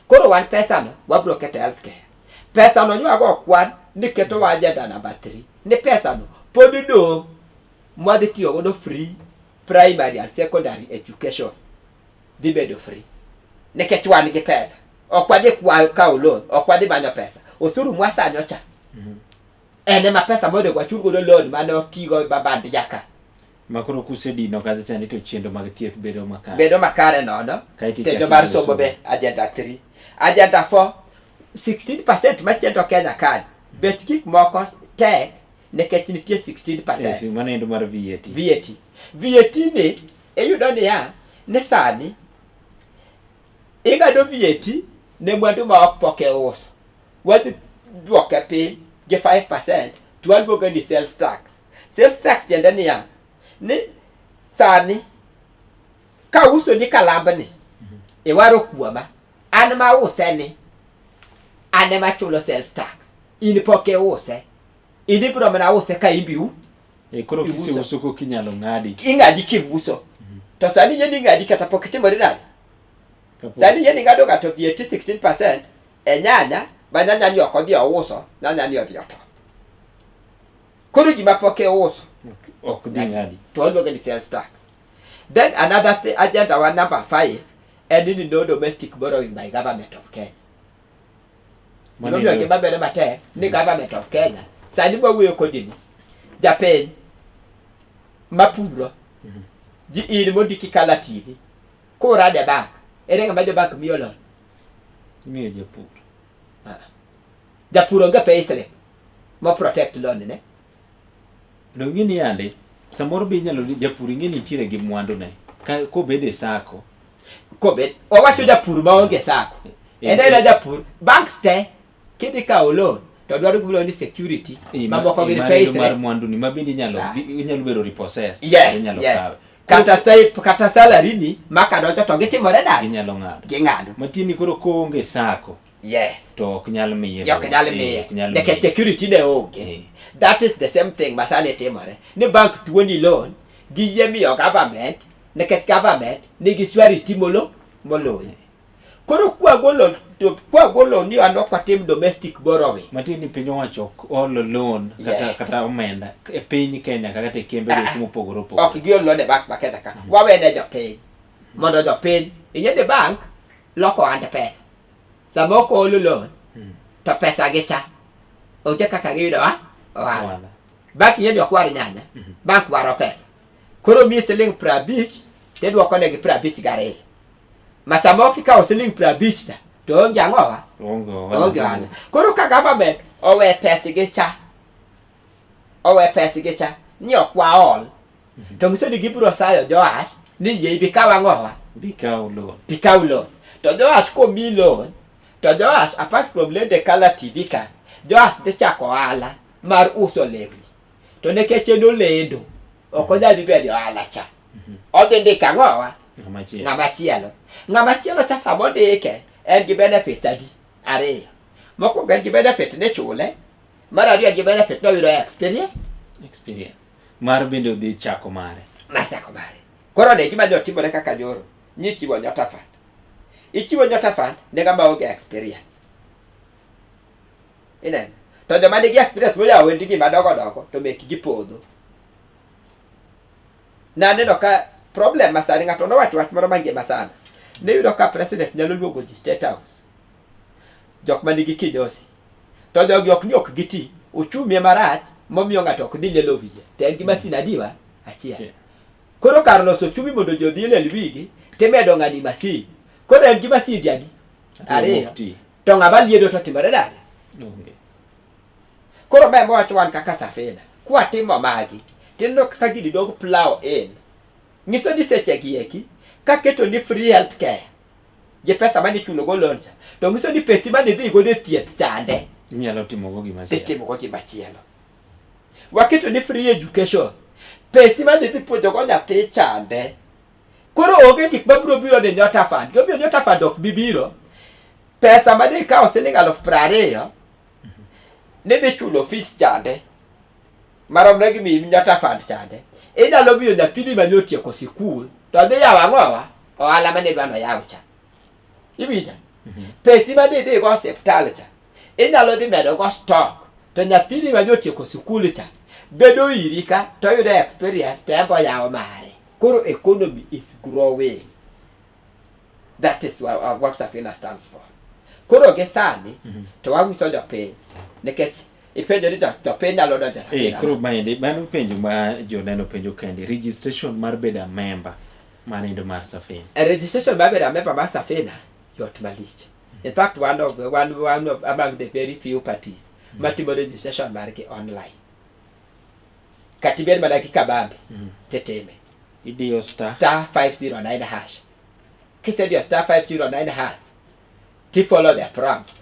koro wan pesano wabiro keto e healthcare pesano nywago kwan ni ketowa agenda number 3 ni pesano pod dong' mwadhi tiyo godo free primary and secondary education dhi bedo free nikech wan gi pesa ok wadhi kwayo kawo loan ok wadhi manyo pesa osuru mwasanyo cha en ema pesa monego wachul godo loan mane otigo baband jaka Ma koro kusedino kacha chande to chenro mag thieth bedo makare. bedo makare nono Kaeto chenro ichako mar yudo somo somo. be agenda 3 agenda 4 16% machendo Kenya kani bech gik moko tek nikech nitie 16% Eh, mano endo mar VAT. VAT. VAT ni iyudo niya ni sani ing'ado VAT ne mwandu ma ok pok iuso. Wadhi duoke piny gi 5% to waluonge ni sales tax. Sales tax tiende niya ni sani Ka uso ni kalambni, iwaro kuoma, an ma use ni, an ema achulo sales tax. In pok iuse. In ibiro mana use ka imbi u. E, koro Iuso. kiseuso koka inyalo ng'adi. Ing'adi kiuso. To sani ing'e ni ing'adi kata pok itimori nade? Kapok- Sani ing'e ni ing'ado ng'ato VAT 16% e nyanya ma nyanya ni ok odhi ouso, nyanya ni odhi otop. Koro gima pok iuso Ok dhi ng'adi. to waluonge ni sales tax. Then another thing, agenda one number 5 en ni no domestic borrowing by government of Kenya. Gimomiyo gima bedo matek ni government of Kenya sani mwawuoyo kodi ni japiny mapuro ji in mondiki Kala TV kurade bank ere ng'ama jo bank miyo loan? Imiyo japur. Ah. Japur onge pay slip mo protect loan ne. Donge ni yande samoro be inyalo japur ing'e ni nitiere gi mwandu ne ka kobede e sako Kobed wawacho japur maonge sako. En aena japur banks te kidhi kawo loan to dwaro gimiluongo ni security mamoko gin pay mar slip. mwandu ni ma bende inyalo Ah. inyalo bedo repossessed Yes, inyalo yes. kawe. Kata sai kata salary ni maka donjo to gitimore nade? Ginyalo ng'ado. Ging'ado. Matieni koro koonge sako Yes. to ok nyal miye. Ok nyal Eh, miye. ok nyal Nikech miye. security ne onge. Eh. That is the same thing ma sani timore. Ni bank tuoni loan giyie miyo government nikech government nigi surety molo moloyi. Koro kwagolo to kwagolo ni wan ok watim domestic borrowing. Matieni piny owacho ok olo loan kata, Yes. kata omenda e piny Kenya kata e kembe go mopogore opogore. Ok giol loan e bank ma Kenya ka. Wawene jopiny. Mondo jopiny ing'e ni bank loko ohand pesa. Sama ok oolo loan to pesa gi cha onge kaka giyudo a ohala. Ohala. Bank ing'e ni ok war nyanya. Bank waro pesa. Koro miyi siling 50 tidwoko negi 52. Ma sama ok ikawo siling 50 cha to onge ang'owa? Onge ohala. Onge ohala. Koro ka government owe pesgi cha, owe pesgi cha ni ok waol, to nyiso ni gibiro sayo Joash ni yie ibi kaw ang'owa? Bi kaw loan. Bi kaw loan. To Joash komi loan, to Joash apart from lendo e Kala TV ka, Joash dhi chako ohala mar uso lewni. To nikech en olendo, ok onyal dhi bedo e ohala cha. Odhi ndiko ang'owa? Ng'ama chielo. Ng'ama chielo. Ng'ama chielo cha sama ondike, en gi benefits adi? Ariyo. Mokwongo en gi benefit ni ichule, mar ariyo en gi benefit ni oyudo experience. Experience. Mar bende odhi chako mare. Mar chako mare. Koro ne gima ne otimore kaka nyoro, nyichiwo Nyota Fund. Ichiwo Nyota Fund ne ng'ama onge experience. Ineno? To joma nigi experience moyawo wendigi madongo dongo to mekgi podho. Naneno ka problem ma sani ng'ato nowacho wach moro mangima sana. Niyudo ka president nyalo luongo ji State House. Jok ma nigi kinyosi. To jogi ok ni ok giti. Uchumi ema rach momiyo ng'ato ok dhi lielo wiye. To en gi masin adiwa? Achiel. Achiel. Koro kar loso uchumi mondo ji odhi liel wigi, timedo ng'ani masin. Koro en gi masinde adi? Ariyo. Ok ti. To ng'ama liedo to timore nade? Onge. Koro ma ema wacho wan kaka Safina. Kwatimo magi, tineno kaka gini dog plow in. Nyiso ni seche gi eki, kaketo ni free health care, gi pesa mane ichulo go loan cha, to nyiso ni pesi mane idhi godo e thieth chande, Inyalo timo go gima chielo. itimo go gima chielo. Waketo ni free education, pesi mane idhi puonjo go nyathi chande. Koro onge gik mabiro biro ni Nyota Fund. Gimomiyo Nyota Fund ok bi biro, pesa mane ikawo siling 20,000 nidhi chulo fees chande maromre gi mi Nyota Fund chande. Inyalo miyo nyathini mane otieko sikul to dhi yawo ang'owa ohala mane idwa noyaw cha. Iwinja? Pesi mane idhi go osiptal cha inyalo dhi medo go stock to nyathini mane otieko sikul cha bedo iri ka to oyudo experience to en be oyawo mare. Koro economy is growing. That is what Safina stands for. Koro gi sani to wanyiso jopiny nikech ipenjo ni jopiny nyalo donjo e Safina. Koro maendi mano penjo ma joneno penjo kendi registration mar bedo a member manindo mar Safina. Registration mar bedo a member mar Safina yot malich. In fact, one of among the very few parties matimo registration margi online. Kata ibed mana gi kabambe titime. Idiyo star star 509 hash. Kisediyo star 509 hash, ti follow the prompts.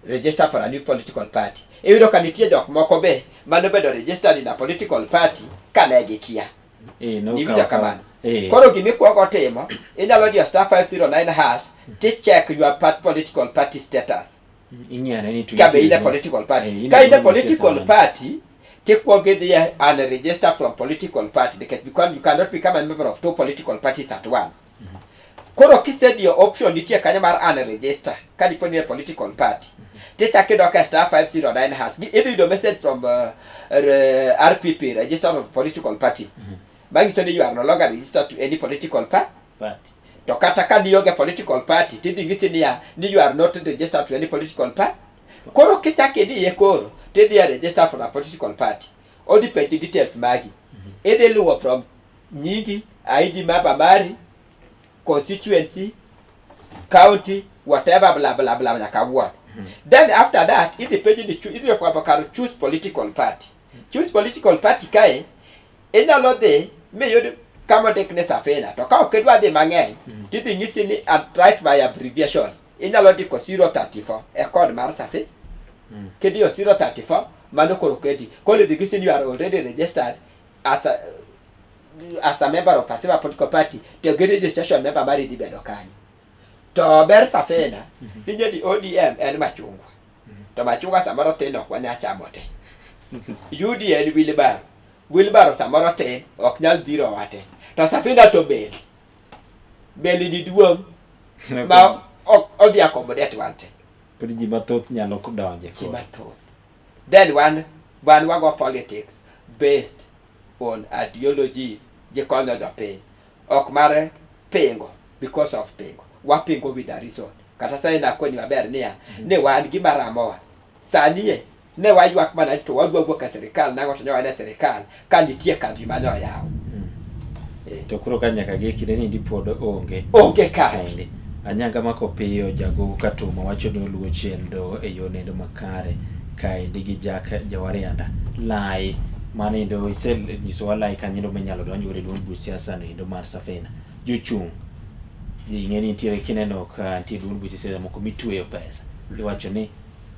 Register for a new political party. Iyudo ka nitie jok moko be manobedo registered in a political party ka ne gikia. No Iwinjo kawo kamano? Eh. Koro gima ikwongo timo, inyalo diyo star 509 hash ti check your part political party status. Ing'iyane ni to Ka be in a intie- political party. Eh, in Ka in a duond political siasa mane. party, tikwongo idhi e unregister from political party nikech because you cannot become a member of two political parties at once. Koro kisediyo option nitie kanyo mar unregister ka dipo ni e political party. Tichako idok e star 509 hash. Idhi yudo message from RPP, Register of Political Parties. Manyiso ni you are no longer registered to any political party. Party. To kata ka nionge political party, tidhi nyisi niya ni you are not registered to any political party. Koro kichako idiye koro, tidhi e register for a political party. Odhi penji details magi. Idhi luwo from nyingi, ID number mari, constituency, county, whatever blah blah blah nyaka ward. Then after that, idhi penji ni idhi kwako kar choose political party. Choose political party kae, inyalo dhi miyud kama ondik ni Safina to ka ok idwa dhi mang'eny tidhi nyisi ni write by abbreviations inyalo ndiko 034 e code mar Safina kidiyo 034 mano koro kedi koro idhi nyisi ni you are already registered as a member of Safina political party to gi registration member mari dhi bedo kanyo to ber Safina ni ni ODM en machungwa to machungwa samoro tin ok wanyal chamo te UDA en wheelbarrow wheelbarrow samoro tin ok nyal dhirowa te to Safina to bel beli ni duong' ma ok odhi accommodate wan te Pod ji mathoth nyalo donje ji mathoth then wan wago politics based on ideologies ji konyo jopiny ok mar pingo because of pingo wapingo with a reason kata sani nakoni maber niya ne wan gima ramowa sani e ne waywak mana ni to wadwa wuok e sirikal nang'o to nyowa e sirikal ka nitie kambi mane oyaw To koro ka nyaka gi kinde ni pod onge. Onge kambi. Kaendi. Anyanga mako piyo jagogo Katuma wacho ni oluwo chenro e yo nendo makare kaendi gi Jack Jawarianda. Lai mano endo isenyisowa lai kanyo minyalo donj godo e duond buch siasa no endo mar Safina. Jochung' ji ing'e ni nitiere kineno ka nitie duond buch siasa moko mitweyo pesa. Iwacho ni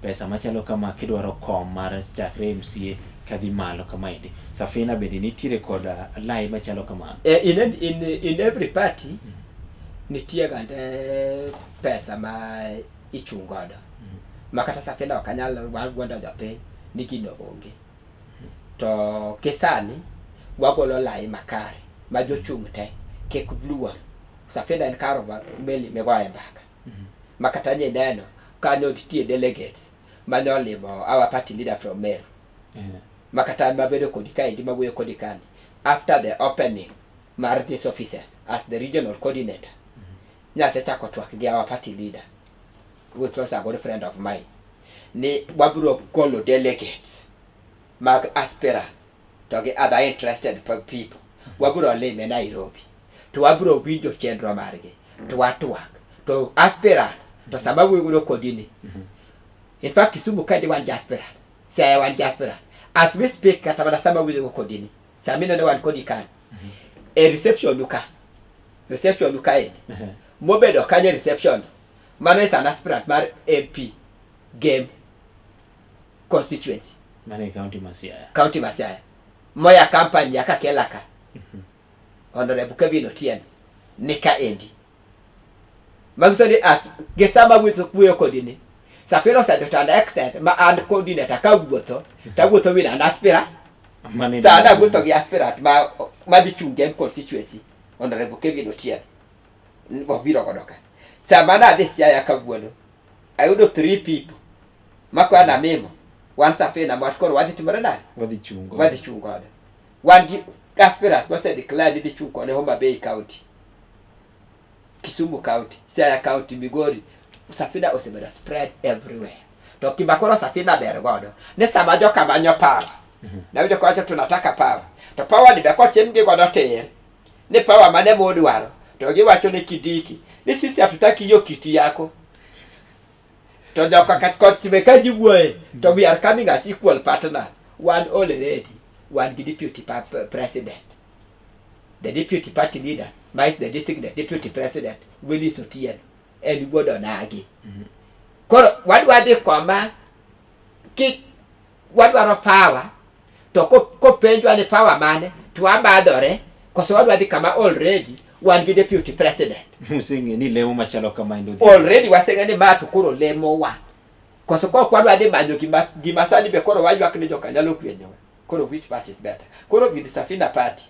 pesa machalo kama kidwaro kom mar chakre MCA kadhi malo kamaendi. Safina bende nitiere kod lai machalo kamano. In every party nitie gande pesa ma ichung' godo ma kata Safina ok anyal wuondo jopiny ni gino onge to kisani wagolo lai makare ma jochung' te kik luor Safina en kar meli migoye mbaka ma kata nyineno kanyo nitie delegates mane olimo our party leader from Meru ma kata an mabedo kodi kaendi mawuoyo kodi kani after the opening mar these offices as the regional coordinator nyasechako twak gi our party leader which was a good friend of mine ni wabiro golo delegates mag aspirants to gi other interested people wabiro lime Nairobi to wabiro winjo chenro margi to watwak to aspirants to sama wuoyo kodi ni in fact Kisumu kaendi wan gi aspirants Siaya wan gi aspirants as we speak kata mana sama wuoyo kodi ni sama ineno wan kodi kan e reception ka reception kaendi mobedo kanyo e reception mano is an aspirant mar MP Gem constituency Mano e county ma Siaya. county ma Siaya moya company nyaka kela ka Honorable Kevin Otieno ni kaendi manyiso ni as gi sama wuoyo kodi ni Safina osedhi to an extent ma an coordinator ka wuotho to awuotho with an aspirant Mano sani awuotho gi aspirant ma madhi chung' Gem constituency Honorable Kevin Otieno wabiro godo ka sama nadhi Siaya kawuono ayudo three people makwa na mimo wan Safina mwach koro wadhi timore nade wadhi chung' godo. wadhi chung' godo wan gi aspirants mose declare ni dhi chung' kode Homa Bay County Kisumu County Siaya County Migori Safina osebedo spread everywhere to gima koro Safina ber godo ni sama joka manyo power nawinjo kawacho tunataka power to power ni be kochim gi godo tir ni power mane modwaro to giwacho ni Kindiki ni sisi hatutaki hiyo kiti yako to joka ka koch be ka ji wuoye to we are coming as equal partners wan already wan gi deputy president the deputy party leader ma is the designate deputy president Willis Otieno en wuod Onagi koro wadwa dhi koma ki wadwaro power to kopenjwa ni power mane to wabadhore Koso wadwa dhi kama already wan gi deputy president. Useng'e ni lemo machalo kama endo. Already waseng'e ni ma to koro lemowa. Koso kok wadwa dhi manyo gima, gima sani be koro waywak ni joka nyalo kwenyowa. Koro which party is better? Koro with Safina party,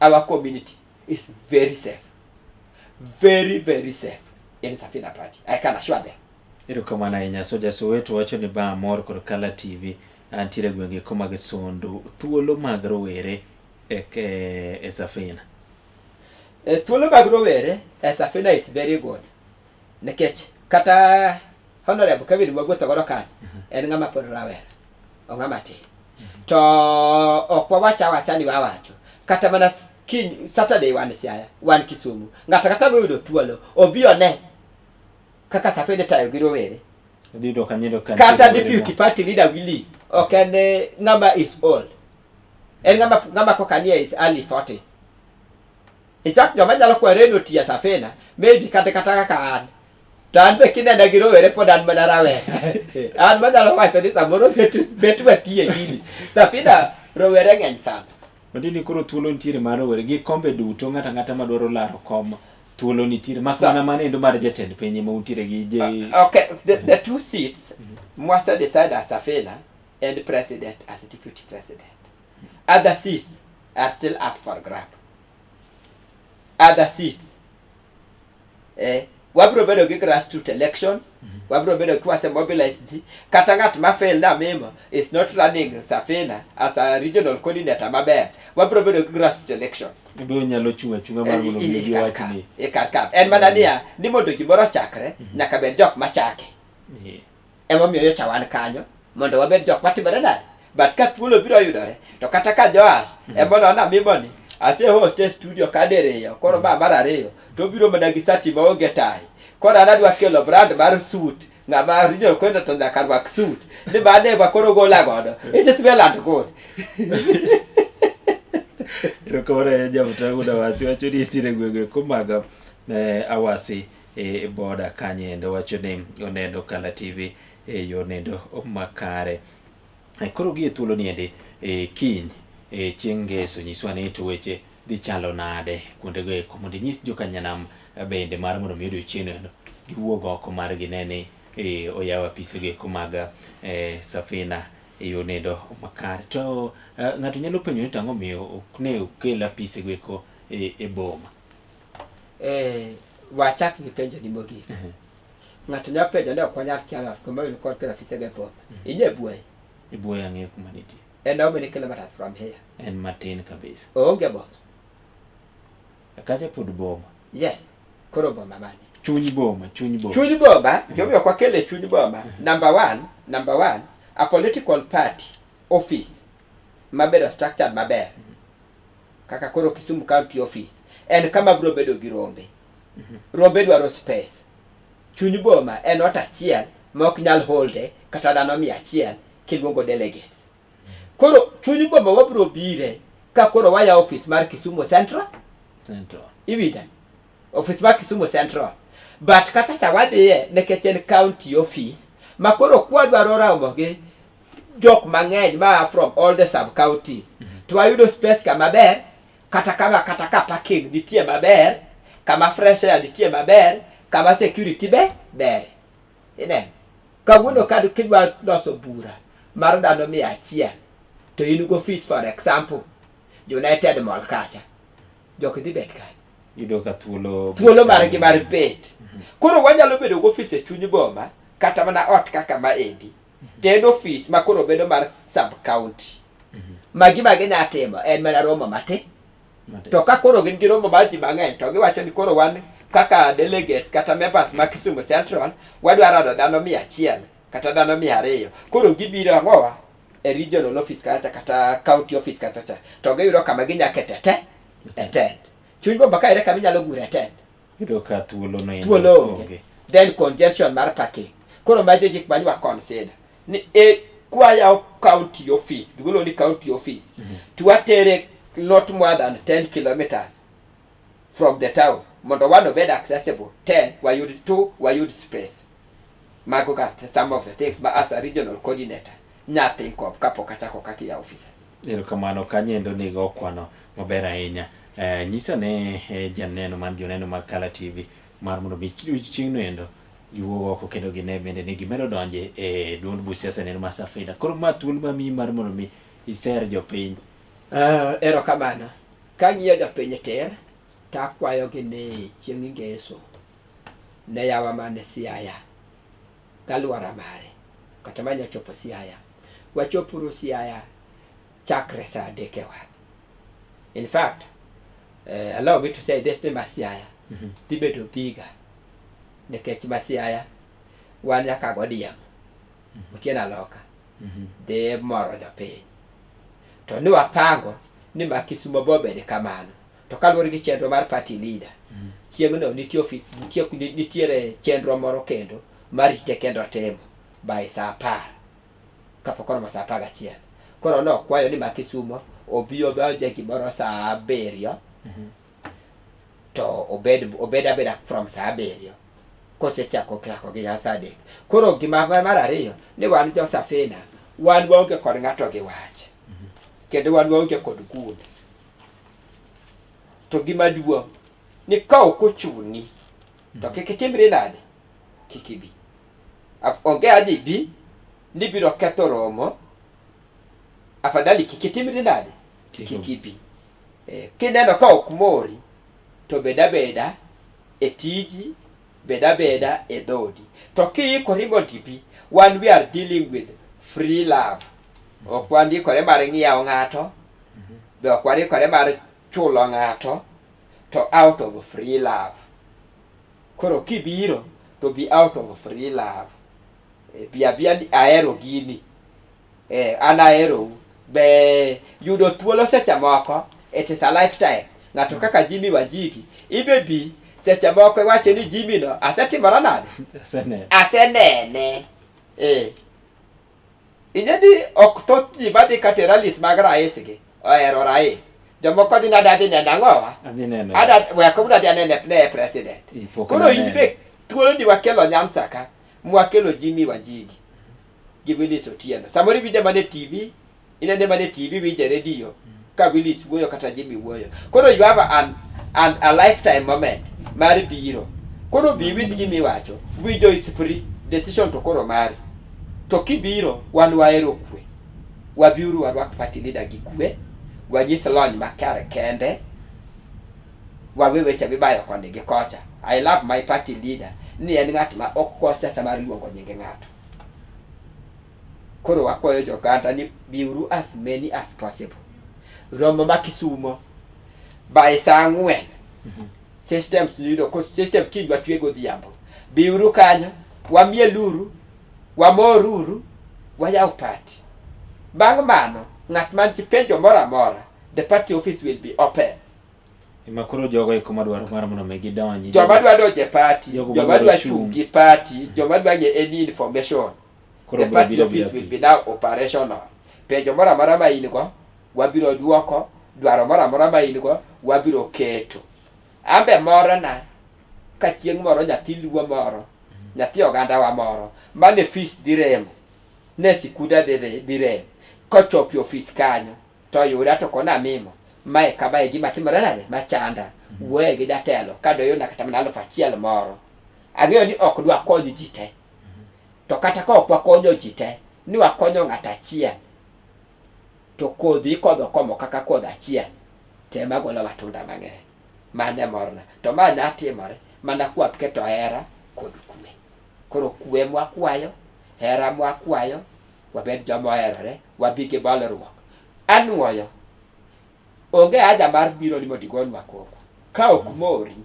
our community is very safe. Very, very safe in Safina party. I can assure them. Erokamano ahinya. Soja Soweto wacho ni ba mor kod Kala TV antiere e gwenge ko mag Sondu. Thuolo mag rowere e, e, e Safina. E, thuolo mag rowere e Safina is very good. Nikech kata Honorable Kevin mwawuotho godo kanyo en ng'ama pod rawera. Ong'ama tin. To ok wawach awacha ni wawacho. Kata mana kiny Saturday wan Siaya, wan Kisumu. Ng'ato kata moyudo thuolo obi one kaka Safina itayo gi rowere. Idhi yudo ka nyithindo ka Kata nitie rowere deputy party leader Willis ok en eh, ng'ama is old. En ng'ama ng'ama koka nie is early 40s. In fact joma nyalo kwere ni otiyo e Safina maybe kata kata kaka an. To an be kinena gi rowere pod an mana rawera. An manyalo wacho ni samoro bet bet watiye gini. Safina rowere ng'eny sana. Matiende koro thuolo nitiere mar rowere gi kombe duto ng'ato ang'ata madwaro laro kom thuolo nitiere mak mana mano endo mar jatend piny ema untiere gi je Okay, the two seats Mwasa decide as Safina and president and deputy president. Other seats are still up for grab. Other seats. Eh, wabiro bedo gi grassroots elections, wabiro bedo kwase mobilize ji. Kata ng'at ma fail na memo is not running Safina as a regional coordinator maber. Wabiro bedo gi grassroots elections. Be onyalo chung' achung'a mar mondo mi obi owach ni E kar ka. En mana niya, ni mondo gimoro ochakre, nyaka bed jok machake. Emomiyo nyocha wan kanyo mondo wabed jok matimore nade. But ka thuolo biro yudore, to kata ka Joash ema nona mimoni, ase host e studio ka diriyo, koro ma mar ariyo, to obiro mana gi sati maonge tai. Koro an adwa kelo brand mar suit, ng'ama original kwenda to nyaka rwak suit. Ni mane ema koro gola godo. It is well and good. Erokamano ahinya Jamtangu Dawasi wacho ni nitiere gwenge ko mag eh, Awasi e boda kanyo endo wacho ni oneno Kala TV e yo nendo makare. E, koro gi e thuolo ni endi e, kiny e, chieng' ngeso nyiswa ni to weche dhi chalo nade kuondego eko mondo inyis jokanyanam bende mar mondo mi odiochieng'no endo giwuog oko mar gine ni e, oyaw apisego eko mag e, Safina e yo nendo makare. To e, ng'ato nyalo penjo ni to ang'o miyo ok ne okel apisego eko e, e boma? Eh, wachak gi penjo ni mogik. Ng'ato nyalo penjo ni ok wanyal kelo kuma yudo kod kelo afise e boma. Inye Buoyi. E Buoyi ang'eyo kuma nitie. En how many kilometers from here? En matin kabisa. Oonge boma. Kacha pod boma. Yes. Koro boma mane? Chuny boma, chuny boma. Chuny boma, gimomiyo ok wakele chuny boma. Number one, number one, a political party office mabedo structured maber. Kaka koro Kisumu County office en kama biro bedo gi rombe. Rombe dwaro space. Chuny boma en ot achiel ma ok nyal holde kata dhano 100 kiluongo delegates. Koro chuny boma wabiro bire ka koro waya office mar Kisumu Central. Central. Iwinja? Office mar Kisumu Central. But kata cha wadhiye nikech en county office ma koro kwadwaro romo gi jok mang'eny ma from all the sub counties to wayudo space kama ber kata kama kata ka parking nitie maber kama fresh air nitie maber kama security be ber ineno kawuono ka kidwa loso bura mar dhano 100 to in go office for example United Mall kacha jok dhi bet kanyo Yudo ka thuolo thuolo margi mar bet koro wanyalo bedo go office e chuny boma kata mana ot kaka maendi to en office ma koro bedo mar sub county ma gima ginya timo en mana romo matin to ka koro gin gi romo mar ji mang'eny to giwacho ni koro wan kaka delegates kata members ma Kisumu Central wadwa rado dhano 100 kata dhano 200 koro gibiro ang'owa e regional office kacha kata county office kacha cha to giyudo kama ginya kete te e tent chuny boma ka ere kama inyalo gure e tent Yudo ka thuolo no endo thuolo onge then congestion mar parking koro mago gik mane wa consider ni e kwayawo county office gimiluongo ni county office to watere not more than 10 kilometers from the town mondo one obed accessible 10 wayud 2 wayud space mago ka some of the things ma as a regional coordinator nya think of kapok achako kaka iyawo offices Erokamano kanyo endo nigo okwano maber ahinya. Eh, nyisa ne eh, janeno man joneno mag Kala TV mar mondo mi chieng'no endo giwuog oko kendo gine bende ni gimedo donje e duond buch siasa neno mar Safina. Koro ma thuolo mamiyi mar mondo mi iser jopiny. Uh, erokamano. Kang'iyo jopiny tir, to akwayogi ni chieng' ngeso ne yawa man Siaya galwora mare kata manya chopo Siaya. Wachopuru Siaya chakre saa adek e wang'e. In fact, uh, allow me to say this ni ma Siaya mm -hmm. dhi bedo bigger nikech ma Siaya wan nyaka go diemo mm -hmm. Otieno Aloka mm -hmm. dhi moro jopiny to ni wapango ni ma Kisumo bo bed kamano to kaluwore gi chenro mar party leader mm -hmm. chieng'no nitie ofis nitie nitiere chenro moro kendo marite kendo timo by saa apar kapok oromo saa apar gachiel koro nokwayo ni ma Kisumo obi obeje gimoro saa abiriyo mm -hmm. to obed obed abeda from saa abiriyo kosechako chako gi saa adek koro gima mar ariyo ni wan jo Safina wan waonge kod ng'ato gi wach mm -hmm. kendo wan waonge kod goons to gima duong' ni ka ok ochuni to mhm. kik itimri nade kik ibi onge adhi bi ni biro ketho romo afadhali kik itimri nade kik ibi e, kineno ka ok mori to bed abeda e tiji bed abeda e dhodi to kiikori mondo ibi wan we are dealing with free love ok wandikore mar ng'iewo ng'ato be ok warikore mar chulo ng'ato to out of free love koro kibiro to be out of free love e, bi abia ni ahero gini e, an aherou be yudo thuolo seche moko it is a lifetime ng'ato kaka Jimmy Wanjigi ibe bi seche moko iwacho ni Jimmy no asetimora nade Asenene. asenene eh Ing'e ni ok thoth ji madhi kata e rallies mag rais gi ohero rais. Jomoko dhi nade adhi neno ang'owa? Adhi neno. Ada we akobro adhi anene ne president. Eh, pok Koro in nanene. be thuolo ni wakelo Nyanza ka mwakelo Jimmy Wanjigi gi Willis Otieno. Samoro iwinje mana e TV, inene mana e TV, iwinje e redio ka Willis wuoyo kata Jimmy wuoyo. Koro you have an, an, a lifetime moment mar biro. Koro bi iwinj gima iwacho. Winjo is free, decision to koro mari. To kibiro, wan wahero kwe. Wabiuru warwak party leader gi kwe, wanyis lony makare kende, wawe weche mibayo koni gi kocha. I love my party leader ni en ng'at ma ok go siasa mar luongo nying ng'ato. Koro wakwayo joganda ni biuru as many as possible. Romo ma Kisumo by saa ang'wen systems yudo ko system kiny watwe godhiambo. Biuru kanyo, wamieluru, wamoruru, wayaw party. Bang' mano, ng'at man gi penjo moro amora, the party office will be open. Ma koro jogo eko madwaro mar mondo mi gidonji. Joma dwa donjo e party, Jogo joma madwaro dwa chung'. chung' gi party, joma dwa ng'e any information, Koro the biro party biro office biro will be now operational. Penjo moro amora ma in go, wabiro duoko, dwaro moro amora ma in go, wabiro keto. Ambe morna ka chieng' moro nyathi luo moro, nyathi ogandawa moro, mane fees dhi remo, ne sikuda dhi dhi dhi rem, kochopo e ofis kanyo, to yuda to kona mimo, mae kama e gima timore nade, machanda, wuoye gi jatelo, kadoyona kata mana alufu achiel moro. Ang'eyo ni ok dwa kony ji te. To kata ka ok wakonyo ji te, ni wakonyo ng'ato achiel, to kodhi ikodho komo kaka kodho achiel, to ema golo matunda mang'eny. Mano e morna. To ma nya timore mana kwa keto hera kod kwe. Koro kwe mwakwayo, hera mwakwayo, wabed joma oherore, wabi gi bolruok. Anuoyo, onge haja mar biro ni mondo igonwa koko. Ka ok mori,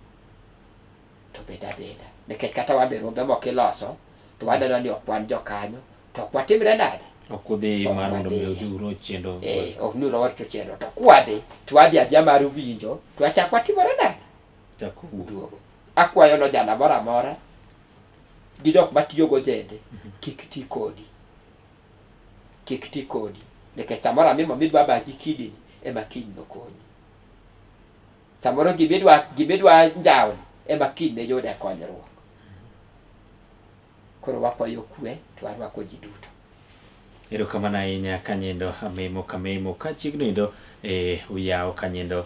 to bed abeda. Nikech kata wan be rombe moko iloso, to waneno ni ok wan jokanyo, to ok watimre nade? Ok udhi Ok mar mondo mi wadhi. udhi uroch chenro. Eh, ok ni urocho chenro. To kwadhi, to wadhi adhiya mar winjo, to wachak watimore nade? Chak wuok. Duogo. Akwayo nojana moro amora, gi jok matiyo gojende, kik ti kodi. Kik ti kodi. Nikech samoro amimo midwa bagi kidini, ema kiny nokonyi. Samoro gimidwa gimidwa njawni ema kiny ne yude konyruok. Koro wakwayo kwe to warwako ji duto. Erokamano ahinya Kanyendo Amemo Kamemo ka chiegni endo e uyawo Kanyendo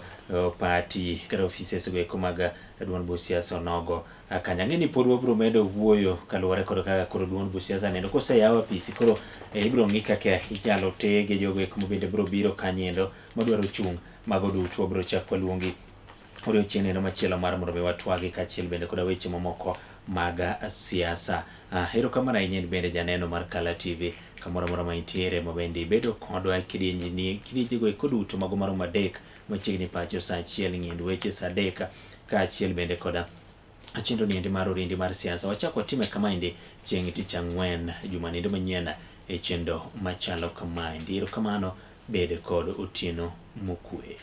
party kata offices go eko mag duond buch siasa onogo kanyo. Ang'e ni pod wabiro medo wuoyo kaluwore kod kaka koro duond buch siasa nendo koseyaw apisi koro e, ibiro ng'i kaka inyalo tege jogo eko mabende biro biro kanyendo madwaro chung' mago duto wabiro chak waluongi odiochieng' neno machielo mar mondo mi watwagi kaachiel bende koda weche mamoko mag siasa. Ah, erokamano ahinya in bende janeno mar Kala TV kamoro amora ma intiere ma bende ibedo kodwa e kidienjni kidienjego eko duto mago maromo adek machiegni pacho saa achiel ng'iend weche saa adek kaachiel bende koda chenro niendi mar orindi mar siasa. Wachak watime kamaendi chieng' tich ang'wen juma nindo manyien e chenro machalo kamaendi. Erokamano, bed kod otieno mokwe.